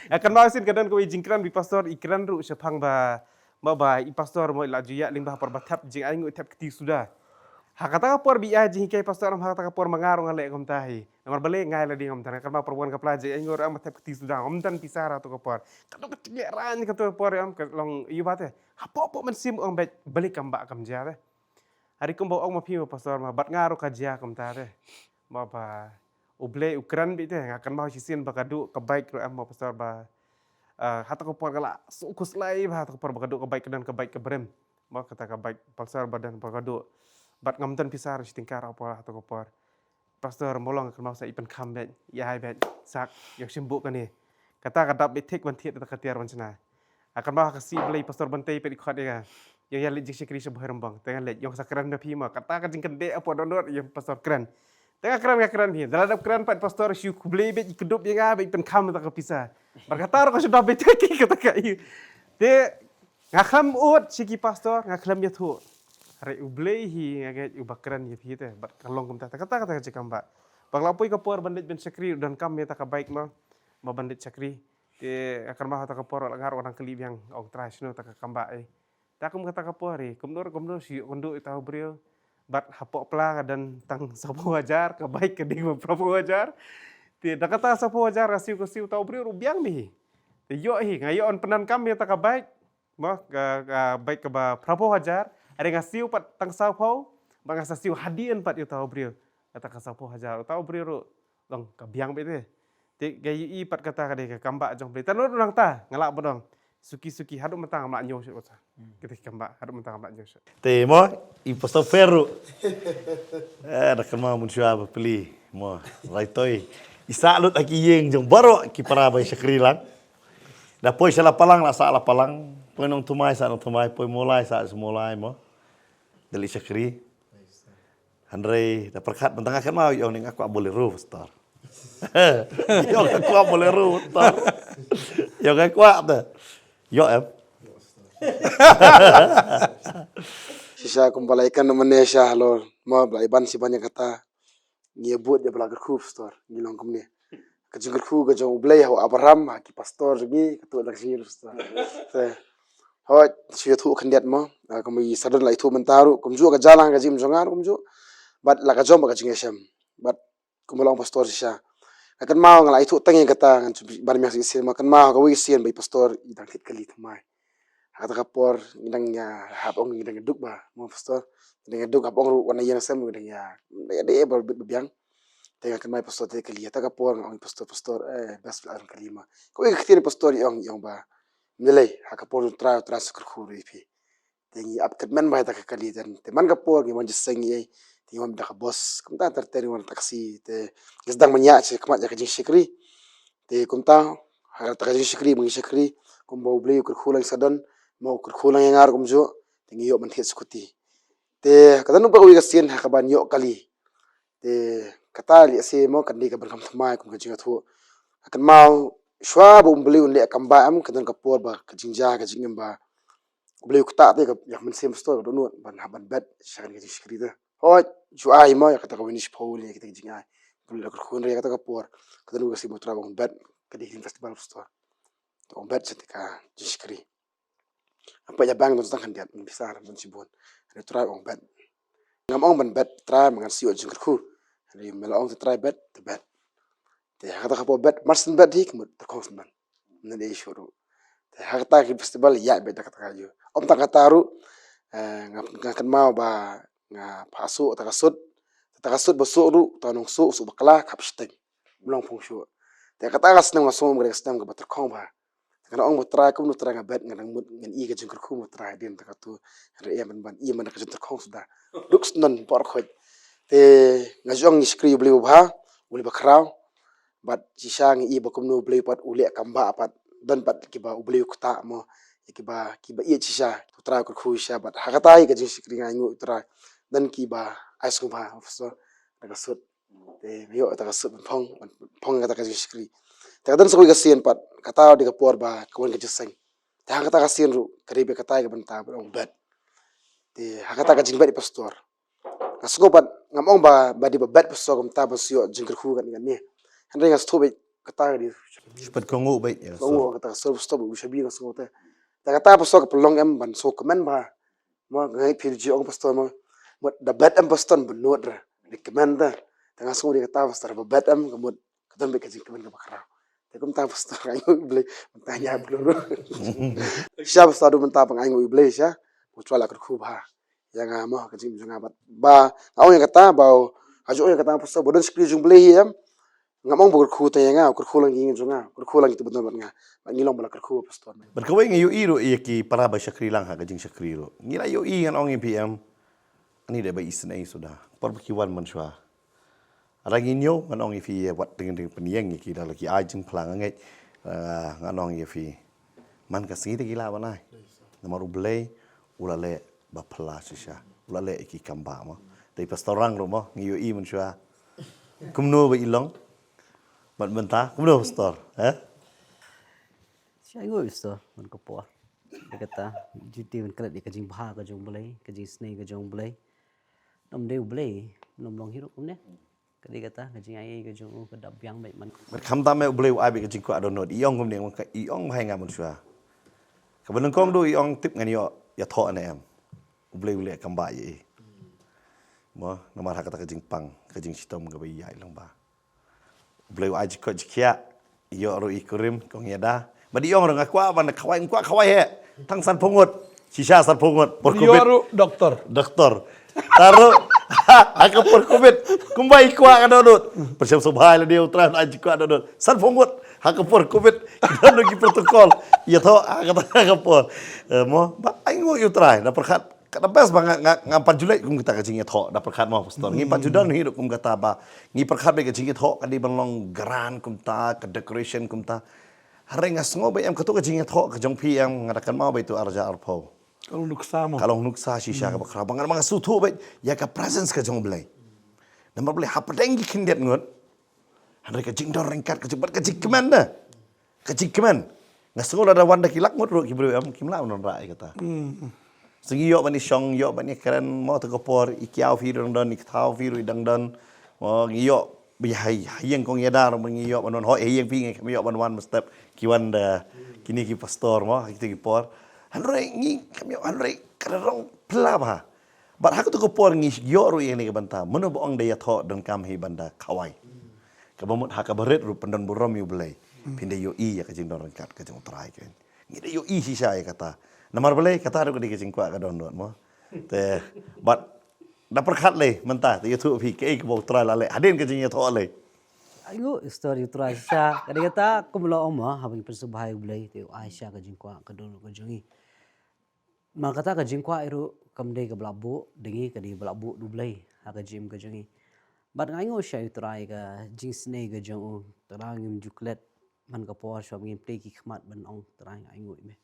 Ïa kan ma sien ka don kawei jingkren ba i pastor i kren ruh shaphang ba, ba, ba i pastor mo i la ju ïaid lyngba ha por ba thep jingainguh, thep kti suda. Ha kata ka por ba i ai jinghikai pastor, ha kata ka por ma nga ruh nga leh kumta hi. Namar balei nga ïa lade ngam than, nga kynmaw por ba wan ka pla jingaiñguh ruh em thep kti suda, ngam than pisa ha tu ka por. Ka dei ka jingleh rain ka tu ka por em ka long ïa ba te. Hapoh hapoh mynsiem ong beit balei kam bah kam jia te. Hynrei kumba ong ma phi ma pastor ma bad nga ruh ka jia kumta te. Ma ba U Blei u kren beit te, nga kynmaw shisien ba ka duh ka bike ruh em ma pastor ba, ah, ha tu ka por ka la suk khuslai ba ha tu ka por ba ka duh ka bike ka don ka bike ka brem. Ma kata ka bike Pulsar ba don ba ka duh. Bad ngam don pisa ruh shi tyngka ruh ha tu ka por. Pastor, mo long kynmaw sa i pynkham beit, i ai beit, sak, ïoh shim buh kane. Kata ka dap beit thik ban thied da ka tiar ban shna. Kynmaw ha ka sngi Blei Pastor Bantei peit i khot ïa nga. Ïoh ïa leit jingshakri sha Bhoirymbong, te ngan leit, ïoh sa kren da phi ma, kata ka jingkyndit hapoh dohnud ïa Pastor kren. Te nga kren, nga kren hi. Da la dep kren pat pastor, shu khublei beit, i kdup ïa nga beit, pynkham ta ka pisa. Bad kata ruh ka shu dap beit ki kata ka i. Te nga khlem ud sha ki pastor, nga khlem ïathuh. Hynrei U Blei hi nga ngeit uba kren ïa phi te. Bad ka long kumta, kata kata ka jingkam ba. Ba la poi ka por ban leit ban shakri, u donkam ïa ta ka bike mo. Mo ban leit shakri. Te nga kynmaw ha ta ka por la nga ruh nga dang kylli biang, ong Trai shano ta ka kam ba eh. Ta kum kata ka por hi, kumno kumno shu ïoh kynduh ïa uta u briew. Bad hapoh pla ka don tang saphew hajar, ka bike ka dei ba phraphew hajar. Te da kata saphew hajar ka siew ka siew, uta u briew ruh biang beit hi. Te ïoh hi, nga ïoh yn pyndonkam ïa ta ka bike. Mo, ka, ka bike kaba phraphew hajar, hynrei nga siew pat tang saphew, bad nga sa siew hadien pat ïa uta u briew. Kata ka saphew hajar, uta u briew ruh long ka biang beit te. Te ka ïohi pat kata ka dei ka kam ba jong Blei. Te nangta nga lah ban ong, suki suki haduh mynta ngam lah ñiew shuh kata. Kata ka kam ba haduh mynta ngam lah ñiew shuh. Te mo, i pastor Fer ruh. Eh, da kynmaw mynshuwa ba pli. Mo, Raitoi. I sah lut ha ki ïing jong baroh ki para ba shakri lang. Da poi sha la palang, la sah la palang. Poi nongthymmai, sah nongthymmai. Poi mawlai, sah mawlai mo. Da leit shakri. Hynrei da pyrkhat mynta nga kynmaw, ïong ne nga kwah Bolero, pastor. Ïong nga kwah Bolero, pastor. Ïong nga kwah te. Ïong em. Shisha kumba la ïa kren mynne sha halor mo, ba la ïa ban shi ban ïa kata. Ngi ïa bud ïa ba la kyrkhu, pastor, ngi long kumne. Ka jingkyrkhu ka jong U Blei ha u Abraham, ha ki pastor jong ngi, ka tuh da ka jingkyrkhu, pastor. Te, hooid, shu ïathuh khyndiat mo, ah, kumba i Sadon la ïathuh mynta ruh, kumjuh ka jia lang ka jingim jong nga ruh kumjuh. Bad la ka jong bad ka jingïashem. Bad kumba la ong pastor shisha. Nga kynmaw nga la ïathuh tang ïa kata, ngan shu ban miang shisien mo, kynmaw kawei ka sien ba i pastor i dang thied kali thymmai. Ha kata ka por ngi dang ïa hap ong ngi dang ïa duk ba, mo pastor. Ngi dang ïa duk, hap ong ruh wan ïa na sem ngi dang ïa, ïa dei ba bit ba biang. Te nga kynmaw pastor te kali, ha kata ka por nga ong pastor, pastor, eh, best la kali ma. Kawei ka ktien pastor i ong, i ong ba, ym lei, ha ka por U Trai, U Trai sa kyrkhu ruh ïa phi. Te ngi ap kyrmen bha ïa ta ka kali, te man ka por ngi wan jingïaseng ngi, te ngi wan da ka bos, kumta ter ter ngi wan taxi, te ngi sdang ban ïaid sha khmat ïa ka jingshakri. Te kumta ha kata ka jingshakri ba ngi shakri, kumba U Blei u kyrkhu lang ïa Sadon, mo u kyrkhu lang ïa nga ruh kumjuh, te ngi ïoh ban thied scooty. Te ka don ba kawei ka sien ha kaban ïoh kali. Te kata lehse mo kan dei ka ban kham thymmai kum ka jingïathuh. Nga kynmaw shuwa ba U Blei un leh kam ba em, ka don ka por ba ka jingjia ka jingim ba U Blei u ktah te ka ïa ka mynsiem pastor ka dohnud ban hap ban bet sha ka jingshakri te. Hooid, shu ai mo ïa kata kawei ni shiphew lei ïa kita ki jingai. U Blei la kyrkhu, hynrei ïa kata ka por ka don ka sien ba U Trai ba un bet, ka dei ka festival pastor. Te un bet sha ka jingshakri. Nga peit ha bank don tang khyndiat ngut pisa, don shibun. Hynrei Trai ong bet. Ngam ong ban bet Trai ma ngan sa ïoh jingkyrkhu. Hynrei me la ong te Trai bet, te bet. Te ha kata ka por bet, mar shen bet hi ka mut tyrkhong shen ban. Ngan ïa shuh ruh. Te ha kata ka festival ïaid beit da kata ka ïoh. Ym tang kata ruh, eh, nga, nga kynmaw ba nga phah suh ta ka sut. Ta ka sut ba suh ruh, ta nong suh, suh bakla, khap shiteng. Ym long phong shuh. Te kata ka snem nga sngew ka dei ka snem kaba tyrkhong bha. Nga ong ba Trai kumno Trai nga bet, nga dang mut ngan ïoh ka jingkyrkhu mo Trai, dei na kata ka tu. Hynrei em ban ban ïoh man ka jingtyrkhong suda. Duk snem por khoit. Te nga ju ong ngi shakri U Blei uba bha, U Blei ba khraw. Bad shisha ngi ïoh ba kumno U Blei pat u leh kam ba pat. Don pat kiba U Blei u ktah mo. Kiba, kiba ïeit shisha. U Trai u kyrkhu shisha bad ha kata hi ka jingshakri nga ainguh U Trai. Don kiba ai sngewbha, officer, da ka sut. Te nga ïoh kata ka sut ban phong, ban phong kata ka jingshakri. Te ka don sa kawei ka sien pat, kata dei ka por ba ka wan ka jingseng. Te ha kata ka sien ruh ka dei ba kata ka bynta ba ong bet. Te ha kata ka jingbet i pastor, nga sngew pat, ngam ong ba, ba dei ba bet pastor kumta ban sa ïoh jingkyrkhu kane kane. Hynrei nga sngewthuh beit kata ka dei. Shu pat kohnguh beit ïa ka sut. Kohnguh kata ka sut pastor ba u shabi, nga sngew te. Te kata pastor ka pynlong em ban sngewkmen bha. Mo, nga ngeit phi ju ong pastor mo. Mut da bet em pastor ba nud ra. Dei kmen ta. Te nga sngew dei kata pastor ba bet em ka mut ka don beit ka jingkmen kaba khraw. Te kumta pastor nga ainguh U Blei mynta ïa Blei ruh. Sha pastor du mynta ba nga ainguh U Blei sha. Ba U Trai la kyrkhu bha ïa nga mo, ka jingim jong nga bad ba nga ong ïa kata ba ha ju ong ïa kata pastor ba don shakri jong U Blei hi em. Ngam ong ba kyrkhu tang ïa nga, kyrkhu lang ïa ngi jong nga, kyrkhu lang ïa kito ba don bad nga. Bad ngi long ba la kyrkhu pastor. Bad kawei nga ïohi ruh ïa ki para ba shakri lang ha ka jingshakri ruh. Ngi la ïohi, ngan ong ïa phi em. Ani dei ba isynei suda. Por ba ki wan mynshuwa. Lada ngi ñiew ngan ong ïa phi ïa wat ding ding pynïeng ïa ki, da la ki ai jingphla nga ngeit. Ah, ngan ong ïa phi. Man ka sngi te ki lah ban ai. Namar U Blei u la leh ba phylla shisha. U la leh ïa ki kam ba mo. Dei pastor Rang ruh mo, ngi ïohi mynshuwa. Kumno ba i long? Bad mynta kumno, Pastor? Eh? Shai ngut, Pastor, man ka por. Ïa kata, juti ban klet ïa ka jingbha ka jong U Blei, ka jingsnei ka jong U Blei. Ym dei U Blei, ym long hi ruh kumne. Ka dei kata, ka jingaiei ka jong u ka dap biang beit man. Bad khamtam eh U Blei u ai beit ka jingkwah dohnud. I ong kumne, i ong bha ïa nga mynshuwa. Kaba nyngkong duh i ong tip ngan ïoh ïathoh ne em. U Blei u leh kam ba ïa i. Mo, namar ha kata ka jingpang, ka jingshitom kaba ïaid lyngba. U Blei u ai jingkoit jingkhiah, ïoh ruh i kurim, kong ïada. Bad i ong ruh nga kwah ban khawai, kwah khawai he. Tang sanphew ngut, shisha sanphew ngut. Por Covid. Ïoh ruh doktor. Doktor. Tang ruh, ha ka por Covid, kumba i kwah ka dohnud. Pyrshang sngewbha lade, U Trai un ai jingkwah dohnud. Sanphew ngut, ha ka por Covid, ki don ki protocol. Ïathoh, ha kata ka por. Eh, mo, ba ainguh ïa U Trai, da pyrkhat. Ka da best ba nga, nga, ngam pat ju leh kum kata ka jingïathoh, da pyrkhat mo, Pastor. Ngi pat ju don hi ruh kum kata ba. Ngi pyrkhat ba ka jingïathoh ka dei ban long grand kumta, ka decoration kumta. Hynrei nga sngew ba em kato ka jingïathoh ka jong phi em, nga da kynmaw ba ito ar hajar arphew. Ka long nuksa mo. Ka long nuksa shisha kaba khraw. Ba nga, ba nga sngewthuh ba ïa ka presence ka jong U Blei. Namar U Blei hapdeng ki khyndiat ngut. Hynrei ka jingdon ryngkat ka jong, bad ka jingkmen da. Ka jingkmen. Nga sngew lada wan da ki lak ngut ruh ki briew em, kim lah ban wanrah ïa kata. So ngi ïoh ban ïashong, ïoh ban ïakren, mo, to ka por, i kiaw phi ruh dang don, i kthaw phi ruh i dang don. Mo, ngi ïoh ba ïa ha ïing kong ïada ruh ngi ïoh ban wan, hooid ha ïing phi ngi kam ïoh ban wan mynstep, ki wan da kine ki pastor, mo, ha kito ki por. Hynrei ngi kam ïoh, hynrei ka da long phylla bha. Bad ha kato ka por ngi ïoh ruh ïa kane ka bynta. Mano ba ong da ïathoh donkam hi ban da khawai. Kaba mut ha kaba rit ruh pyndon burom ïa U Blei. Phin da ïohi ïa ka jingdon ryngkat ka jong U Trai ka. Ngi da ïohi shisha ïa kata. Namar balei kata ruh ka dei ka jingkwah ka dohnud mo. Te bad da pyrkhat lei mynta te ïathuh phi kaei kaba U Trai la leh hadien ka jingïathoh lei. Ainguh, Pastor, ïa U Trai shisha. Ka dei kata kum la ong mo, haba ngi pynsngewbha ïa U Blei te u ai shisha ka jingkwah ka dohnud ka jong ngi. Ma kata ka jingkwah ruh kam dei kaba la buh da ngi, ka dei ba la buh da U Blei ha ka jingim ka jong ngi. Bad nga ainguh shisha ïa U Trai ka jingsnei ka jong u, tang ngim ju klet man ka por shuwa ba ngim plie ki khmat ban ong, Trai nga ainguh ïa me.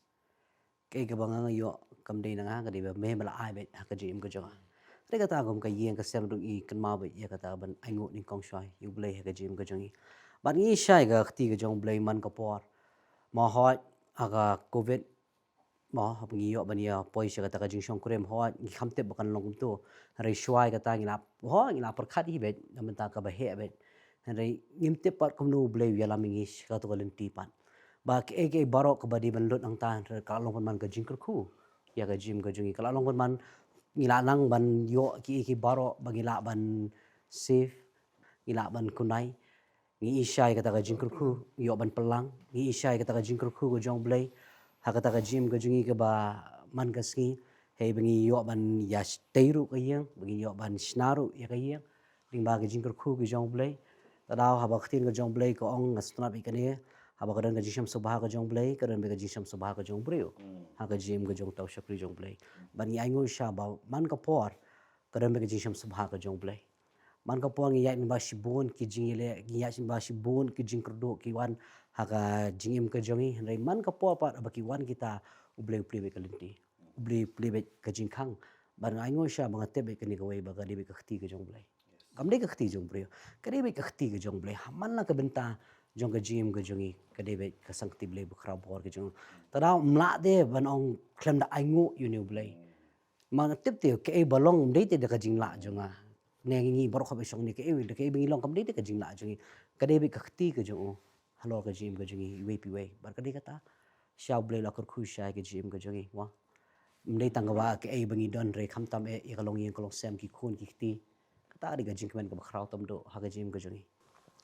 Kaei kaba nga ïoh kam dei na nga, ka dei ba me ba la ai beit ha ka jingim ka jong nga. Te kata kum ka ïing ka sem ruh ngi kynmaw beit ïa kata ban ainguh nyngkong shuwa ïa U Blei ha ka jingim ka jong ngi. Bad ngi shai ka kti ka jong U Blei man ka por. Mo, hooid ha ka Covid, mo, haba ngi ïoh ban ïa poi sha kata ka jingshongkurim, hooid ngi kham tip ba kan long kumto. Hynrei shuwa ïa kata ngi la, hooid ngi la pyrkhat hi beit na bynta kaba heh beit. Hynrei ngim tip pat kumno U Blei u ïalam ïa ngi sha kato ka lynti pat. Ba kaei kaei baroh kaba dei ban lut hangta, hynrei ka la long pynban ka jingkyrkhu ïa ka jingim ka jong ngi. Ka la long pynban ngi la nang ban ïoh kiei kiei baroh ba ngi lah ban save, ngi lah ban kunai. Ngi i shai kata ka jingkyrkhu, ngi ïoh ban pynlang, ngi i shai kata ka jingkyrkhu ka jong U Blei ha kata ka jingim ka jong ngi kaba man ka sngi. Hei ba ngi ïoh ban ïa tei ruh ka ïing, ba ngi ïoh ban shna ruh ïa ka ïing. Lyngba ka jingkyrkhu ka jong U Blei. Te daw haba ka ktien ka jong U Blei ka ong, nga sngewtynnat bad kane, haba ka don ka jingshem sngewbha ka jong U Blei, ka don bad ka jingshem sngewbha ka jong u briew. Ha ka jingim ka jong uta u shakri jong U Blei. Bad ngi ainguh shisha ba man ka por ka don bad ka jingshem sngewbha ka jong U Blei. Man ka por ngi ïaid lyngba shibun ki jingïaleh, ngi ïaid lyngba shibun ki jingkyrduh ki wan ha ka jingim ka jong ngi, hynrei man ka por pat haba ki wan kita, U Blei u plie beit ka lynti. U Blei u plie beit ka jingkhang. Bad nga ainguh shisha ba nga tip beit kane kawei ba ka dei beit ka kti ka jong U Blei. Kam dei ka kti jong u briew. Ka dei beit ka kti ka jong U Blei. Ha man la ka bynta jong ka jingim ka jong ngi, ka dei beit ka sangkti Blei bakhraw bor ka jong ngi. Te daw ym lah te ban ong khlem da ainguh ïa une U Blei. Ma nga tip te kaei ba long ym dei te da ka jinglah jong nga. Ne ngi baroh haba shong ne kaei, da kaei ba ngi long kam dei te ka jinglah jong ngi. Ka dei beit ka kti ka jong u halor ka jingim ka jong ngi iwei pa iwei. Bad ka dei kata, shisha U Blei u la kyrkhu shisha ïa ka jingim ka jong ngi, mo. Ym dei tang kaba kaei ba ngi don, hynrei khamtam eh ïa ka longïing ka longsem, ki khun ki kti. Kata ka dei ka jingkmen kaba khraw tam duh ha ka jingim ka jong ngi.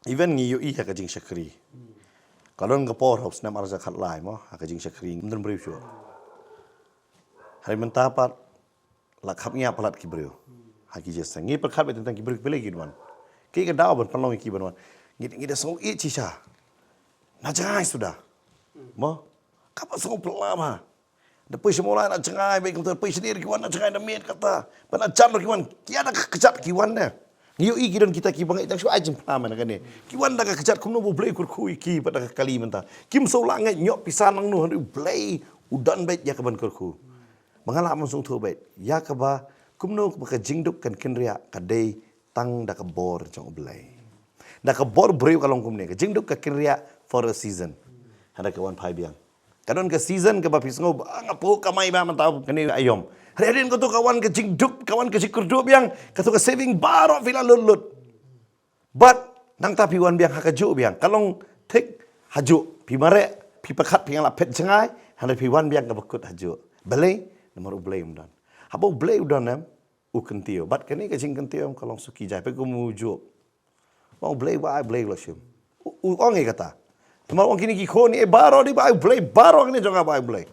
Even ngi ïohi ha ka jingshakri. Ka don ka por ha u snem ar hajar khatlai mo, ha ka jingshakri ngim don briew shuh. Hynrei mynta pat la khapngiah palat ki briew. Ha ki jingïaseng. Ngi pyrkhat beit tang ki briew ki balei kin wan. Kaei ka daw ban pynlong ïa ki ban wan. Ngi, ngi da sngew ïeit shisha. Na jngai suda. Mo. Kaba sngew pynlap ha. Da poi sha mawlai na jngai beit, kumta poi shane ruh ki wan na jngai na miet kata. Ba na jan ruh ki wan. Ki ïa da ka kjat ki wan ne. Ngi ïohi ki don kita kiba ngeit tang shu ai jingphla mynta kane. Ki wan da ka kjat kumno ba U Blei u kyrkhu ïa ki bad da ka kali mynta. Kim sngewlah ngeit, ñiuh pisa nangno, hynrei U Blei u don beit ïa kaban kyrkhu. Ba nga lah ban sngewthuh beit ïa kaba kumno ba ka jingduk kan kynriah ka dei tang da ka bor jong U Blei. Na ka bor briew ka long kumne, ka jingduk ka kynriah for a season. Hynrei ka wan phai biang. Ka don ka season kaba phi sngew ba nga pyrkhat kamai ba mynta kane aïom. Hynrei hadien kato ka wan ka jingduk, ka wan ka jingkyrduh biang, kato ka saving baroh phi la lut lut. Bad nangta phi wan biang ha kajuh biang. Ka long thik hajuh. Phi mareh, phi pyrkhat phi nga la phet jngai, hynrei phi wan biang kaba kut hajuh. Balei? Namar U Blei um don. Haba U Blei u don em, u kyntiew. Bad kane ka jingkyntiew em ka long suki jai. Peit kum u Job. Ong U Blei ba ai, U Blei u la shim. U, u ong ïa kata. Namar u ong kine ki khun ïa baroh dei ba ai U Blei, baroh kine jong nga ba ai U Blei.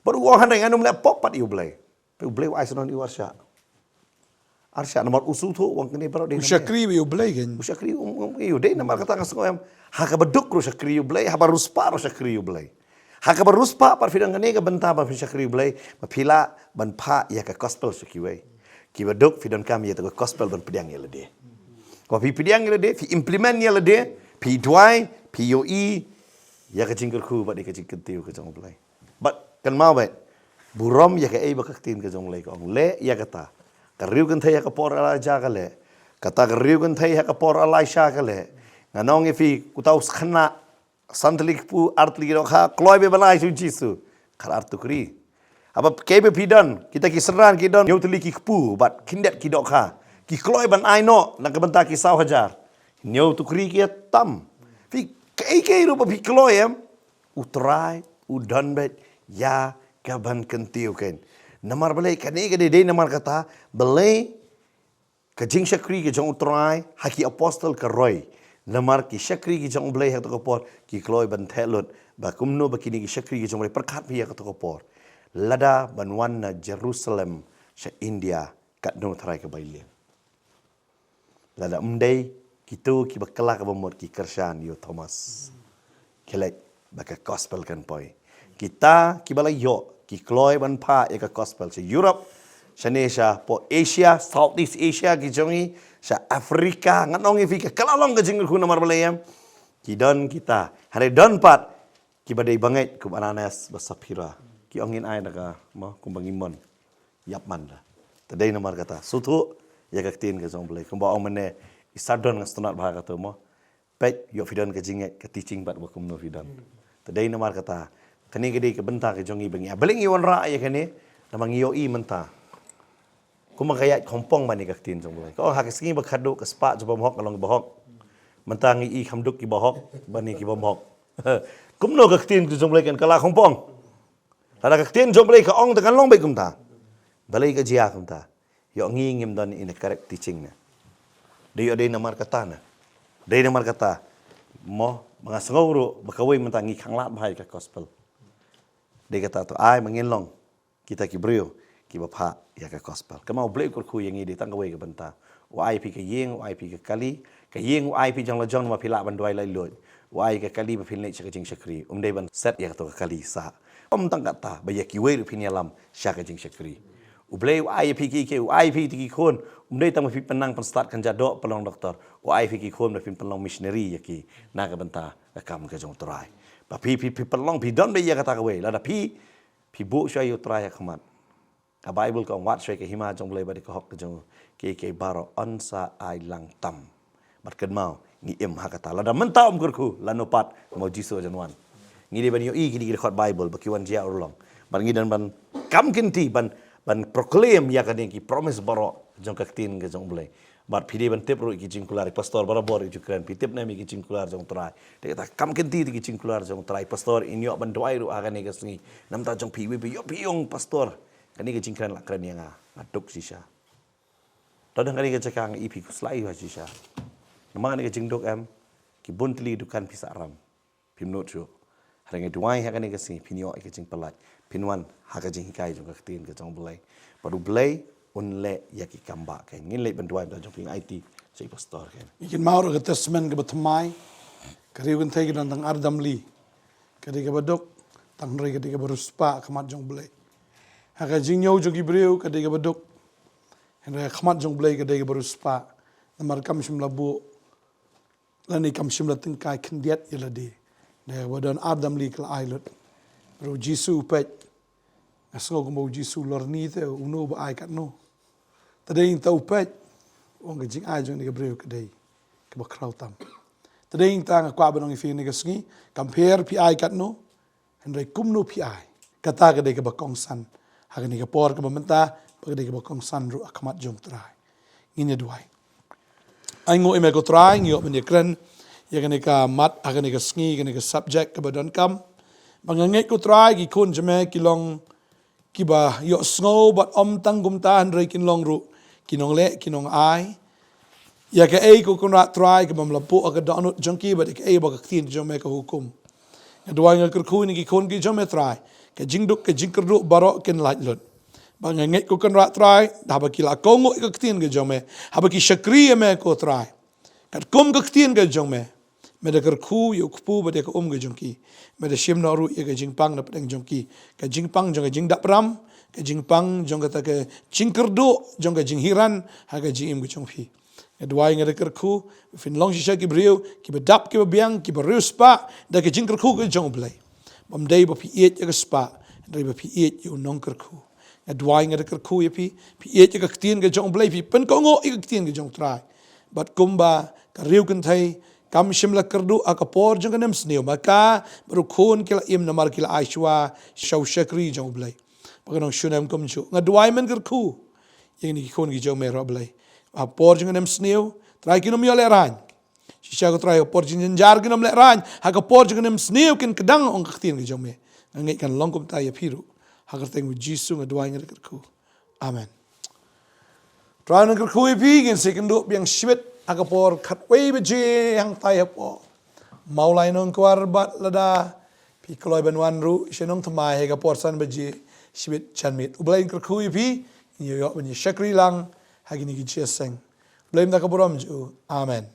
Bad u ong hynrei ngan ym leh pop pat ïa U Blei. Peit U Blei u ai sngewbha ïa u arshah. Arshah namar u sngewthuh u ong kine baroh dei. U namar shakri ïa U Blei kan. U shakri um, um, ïa u dei namar kata nga sngew em. Ha kaba duk ruh shakri ïa U Blei, haba riewspah ruh shakri ïa U Blei. Ha kaba riewspah pat phi don kane ka bynta ba phin shakri ïa U Blei, ba phi lah ban phah ïa ka gospel sha kiwei. Kiba duk phi donkam ïa ka gospel ban pdiang ïa lade. Kaba phi pdiang ïa lade, phi implement ïa lade, phi duwai, phi ïohi ïa ka jingkyrkhu bad ïa ka jingkyntiew ka jong U Blei. Bad kynmaw bad burom ïa kaei ba ka ktien ka jong U Blei ka ong, leh ïa kata. Ka riew kynthei ha ka por Elijah ka leh. Kata ka riew kynthei ha ka por Elisha ka leh. Ngan ong ïa phi, uta u khynnah, san tylli ki kpu, ar tylli ki dohkha, kloi beit ban ai sha u Jisu. Khatar tukri. Haba kaei ba phi don, kita ki synran ki don hynñiew tylli ki kpu bad khyndiat ki dohkha. Ki kloi ban ai noh na ka bynta ki saw hajar. Hynñiew tukri ki tam. Phi kaei kaei ruh ba phi kloi em. U Trai u don beit ïa ka ban kyntiew kan. Namar balei? Kane ka dei dei namar kata, balei ka jingshakri ka jong U Trai ha ki apostol ka roi. Namar ki shakri ki jong U Blei ha kato ka por ki kloi ban theh lut ba kumno ba kine ki shakri ki jong U Blei, pyrkhat phi ha kato ka por. Lada ban wan na Jerusalem sha India, katno tharai ka bai liang. Lada ym dei kito kiba kylla kaba mut ki kyrshan ïa u Thomas. Ki leh ba ka gospel kan poi. Kita kiba la ïoh ki kloi ban phah ïa ka gospel sha Europe, shane shapoh Asia, Southeast Asia ki jong ngi, sha Africa, ngan ong ïa phi ka kylla long ka jingkyrkhu namar balei em. Ki don kita, hynrei don pat kiba dei bangeit kum Ananias bad Saphira. Ki ong ngin ai da ka mo kumba ngi mon. Ïap man da. Te dei namar kata. Sngewthuh ïa ka ktien ka jong U Blei. Kumba ong mynne, i Sardon nga sngewtynnat bha kato mo. Peit, ïoh phi don ka jingngeit, ka teaching pat ba kumno phi don. Te dei namar kata. Kane ka dei ka bynta ka jong ngi ba ngi. Balei ngi wanrah ïa kane? Namar ngi ïohi mynta. Kumba ka ïaid khongpong bad ïa ka ktien jong U Blei. Ka ong ha ka sngi ba khadduh ka spah jong ki bymhok ka long ki bahok. Mynta ngi i kham duk ki bahok bad ïa ki bymhok. Kumno ka ktien ka jong U Blei kan kylla khongpong. Lada ka ktien jong U Blei ka ong te kan long beit kumta. Balei ka jia kumta? Ïoh ngi ngim don in a correct teaching na. Dei ïoh dei namar kata na. Dei namar kata. Mo, ba nga sngew ruh ba kawei mynta ngi khanglad bha ïa ka gospel. Dei kata to ai ma ngin long kita ki briew kiba phah ïa ka gospel. Kynmaw U Blei u kyrkhu ïa ngi dei tang kawei ka bynta. U ai phi ka ïing, u ai phi ka kali, ka ïing u ai phi jong la jong namar phi lah ban duwai laitluid. U ai ka kali ba phin leit sha ka jingshakri. Um dei ban set ïa kato ka kali sah. Ym tang kata, ba ïa kiwei ruh phin ïalam sha ka jingshakri. U Blei u ai phi ki, ki, u ai phi ki khun. Um dei tang ba phi pynang pynstad kan ja doh pynlong doktor. U ai phi ki khun ba phin pynlong missionary ïa ki na ka bynta ka kam ka jong U Trai. Ba phi, phi, phi pynlong phi don beit ïa kata kawei. Lada phi, phi buh shuwa ïa U Trai ha khmat. Ka Baibl ka ong wat shuwa ïa ka hima jong U Blei bad ïa ka hok ka jong u, kiei kiei baroh yn sa ai lang tam. Bad kynmaw, ngi im ha kata. Lada mynta ym kyrkhu, lano pat, kumba u Jisu u jan wan. Ngi dei ban ïohi kine ki dkhot Baibl ba ki wan jia urlong. Bad ngi dei ban kam kynti ban, ban proclaim ïa kane ki promise baroh jong ka ktien ka jong U Blei. Bad phi dei ban tip ruh ïa ki jingkular, pastor barabor ïa ju kren, phi tip ne em ïa ki jingkular jong U Trai. Te kata kam kynti ïa ki jingkular jong U Trai, pastor, in ïoh ban duwai ruh ha kane ka sngi. Namar jong phi, phi ïoh, phi ong pastor. Kane ka jingkren la kren ïa nga, nga duk shisha. Te dang kane ka jaka nga i phi khuslai ha shisha. Namar kane ka jingduk em, ki bun tylli dukan phi sah ram. Phim nud shuh. Hynrei nga duwai ha kane ka sngi phin ïoh ïa ka jingpyllait. Phin wan ha ka jinghikai jong ka ktien ka jong U Blei. Bad U Blei un leh ïa ki kam ba kein. Ngin leit ban duwai mynta jong phi, nga aiti sha i pastor kein. Ngi kynmaw ruh ka testament kaba thymmai. Ka riew kynthei ka don tang ar damli. Ka dei kaba duk, tang hynrei ka dei kaba riewspah ha khmat jong U Blei. Ha ka jingñiew jong ki briew ka dei kaba duk. Hynrei ha khmat jong U Blei ka dei kaba riewspah. Namar kam shym la buh lane kam shym la tyngkai khyndiat ïa lade. Dei kaba don ar damli ka la ai lut. Hynrei u Jisu u peit. Nga sngew kumba u Jisu u lorni te, uno uba ai katno. Te dei nangta u peit. U ong ka jingai jong kane ka briew ka dei kaba khraw tam. Te dei ïa kata nga kwah ban ong ïa phi ha kane ka sngi, kam pher phi ai katno, hynrei kumno phi ai, kata ka dei kaba kongsan ha kane ka por kaba mynta, bad ka dei kaba kongsan ruh ha khmat jong U Trai. Ngin ïa duwai. Ai nguh ïa me ko Trai, ngi ïoh ban ïakren ïa kane ka mat ha kane ka sngi, kane ka subject kaba donkam. Ba nga ngeit ko Trai, ki khun jong me ki long kiba ïohsngew bad ym tang kumta hynrei kin long ruh ki nongleh, ki nongai ïa kaei ko Kynrad Trai kaba me la buh ha ka dohnud jong ki, bad ïa kaei ba ka ktien jong me ka hukum. Nga duwai, nga kyrkhu ïa ki khun ki jong me Trai, ka jingduk ka jingkyrduh baroh kin lait lut. Ba nga ngeit ko Kynrad Trai, haba ki la kohnguh ïa ka ktien ka jong me, haba ki shakri ïa me ko Trai, katkum ka ktien ka jong me, me da kyrkhu ïa u kpu bad ïa ka um ka jong ki. Me da shim noh ruh ïa ka jingpang na pdeng jong ki, ka jingpang jong ka jingdap ram, ka jingpang jong kata ka jingkyrduh, jong ka jinghiran ha ka jingim ka jong phi. Nga duwai, nga da kyrkhu ba phin long shisha ki briew kiba dap, kiba biang, kiba riewspah da ka jingkyrkhu ka jong U Blei. Bym dei ba phi ïeit ïa ka spah, hynrei ba phi ïeit ïa u nongkyrkhu. Nga duwai, nga da kyrkhu ïa phi, phi ïeit ïa ka ktien ka jong U Blei, phi pynkohnguh ïa ka ktien ka jong U Trai. Bad kumba ka riew kynthei kam shym la kyrduh ha ka por jong ka nemsniew, ma ka bad u khun ki la im namar ki la ai shuwa sha u shakri jong U Blei. Ba kan long shunem kumjuh. Nga duwai, men kyrkhu ïa kine ki khun ki jong me ruh Blei, ha ka por jong ka nemsniew Trai, kin ym ïoh lehraiñ. Shisha ko Trai, ha ka por jingjynjar kin ym lehraiñ, ha ka por jong ka nemsniew kin kdang, ong ka ktien ka jong me. Nga ngeit kan long kumta ïa phi ruh. Ha ka kyrteng U Jisu nga duwai, nga da kyrkhu. Amen. Trai un kyrkhu ïa phi, ngin sa ïakynduh biang shibit ha ka por khatwei baje hangtai hapoh Mawlai Nongkwar, bad lada phi kloi ban wan ruh sha Nongthymmai ha ka por san baje shibit janmiet. U Blei un kyrkhu ïa phi, ngin ïoh ban ïa shakri lang ha kine ki jingïaseng. U Blei un da ka burom jong u. Amen.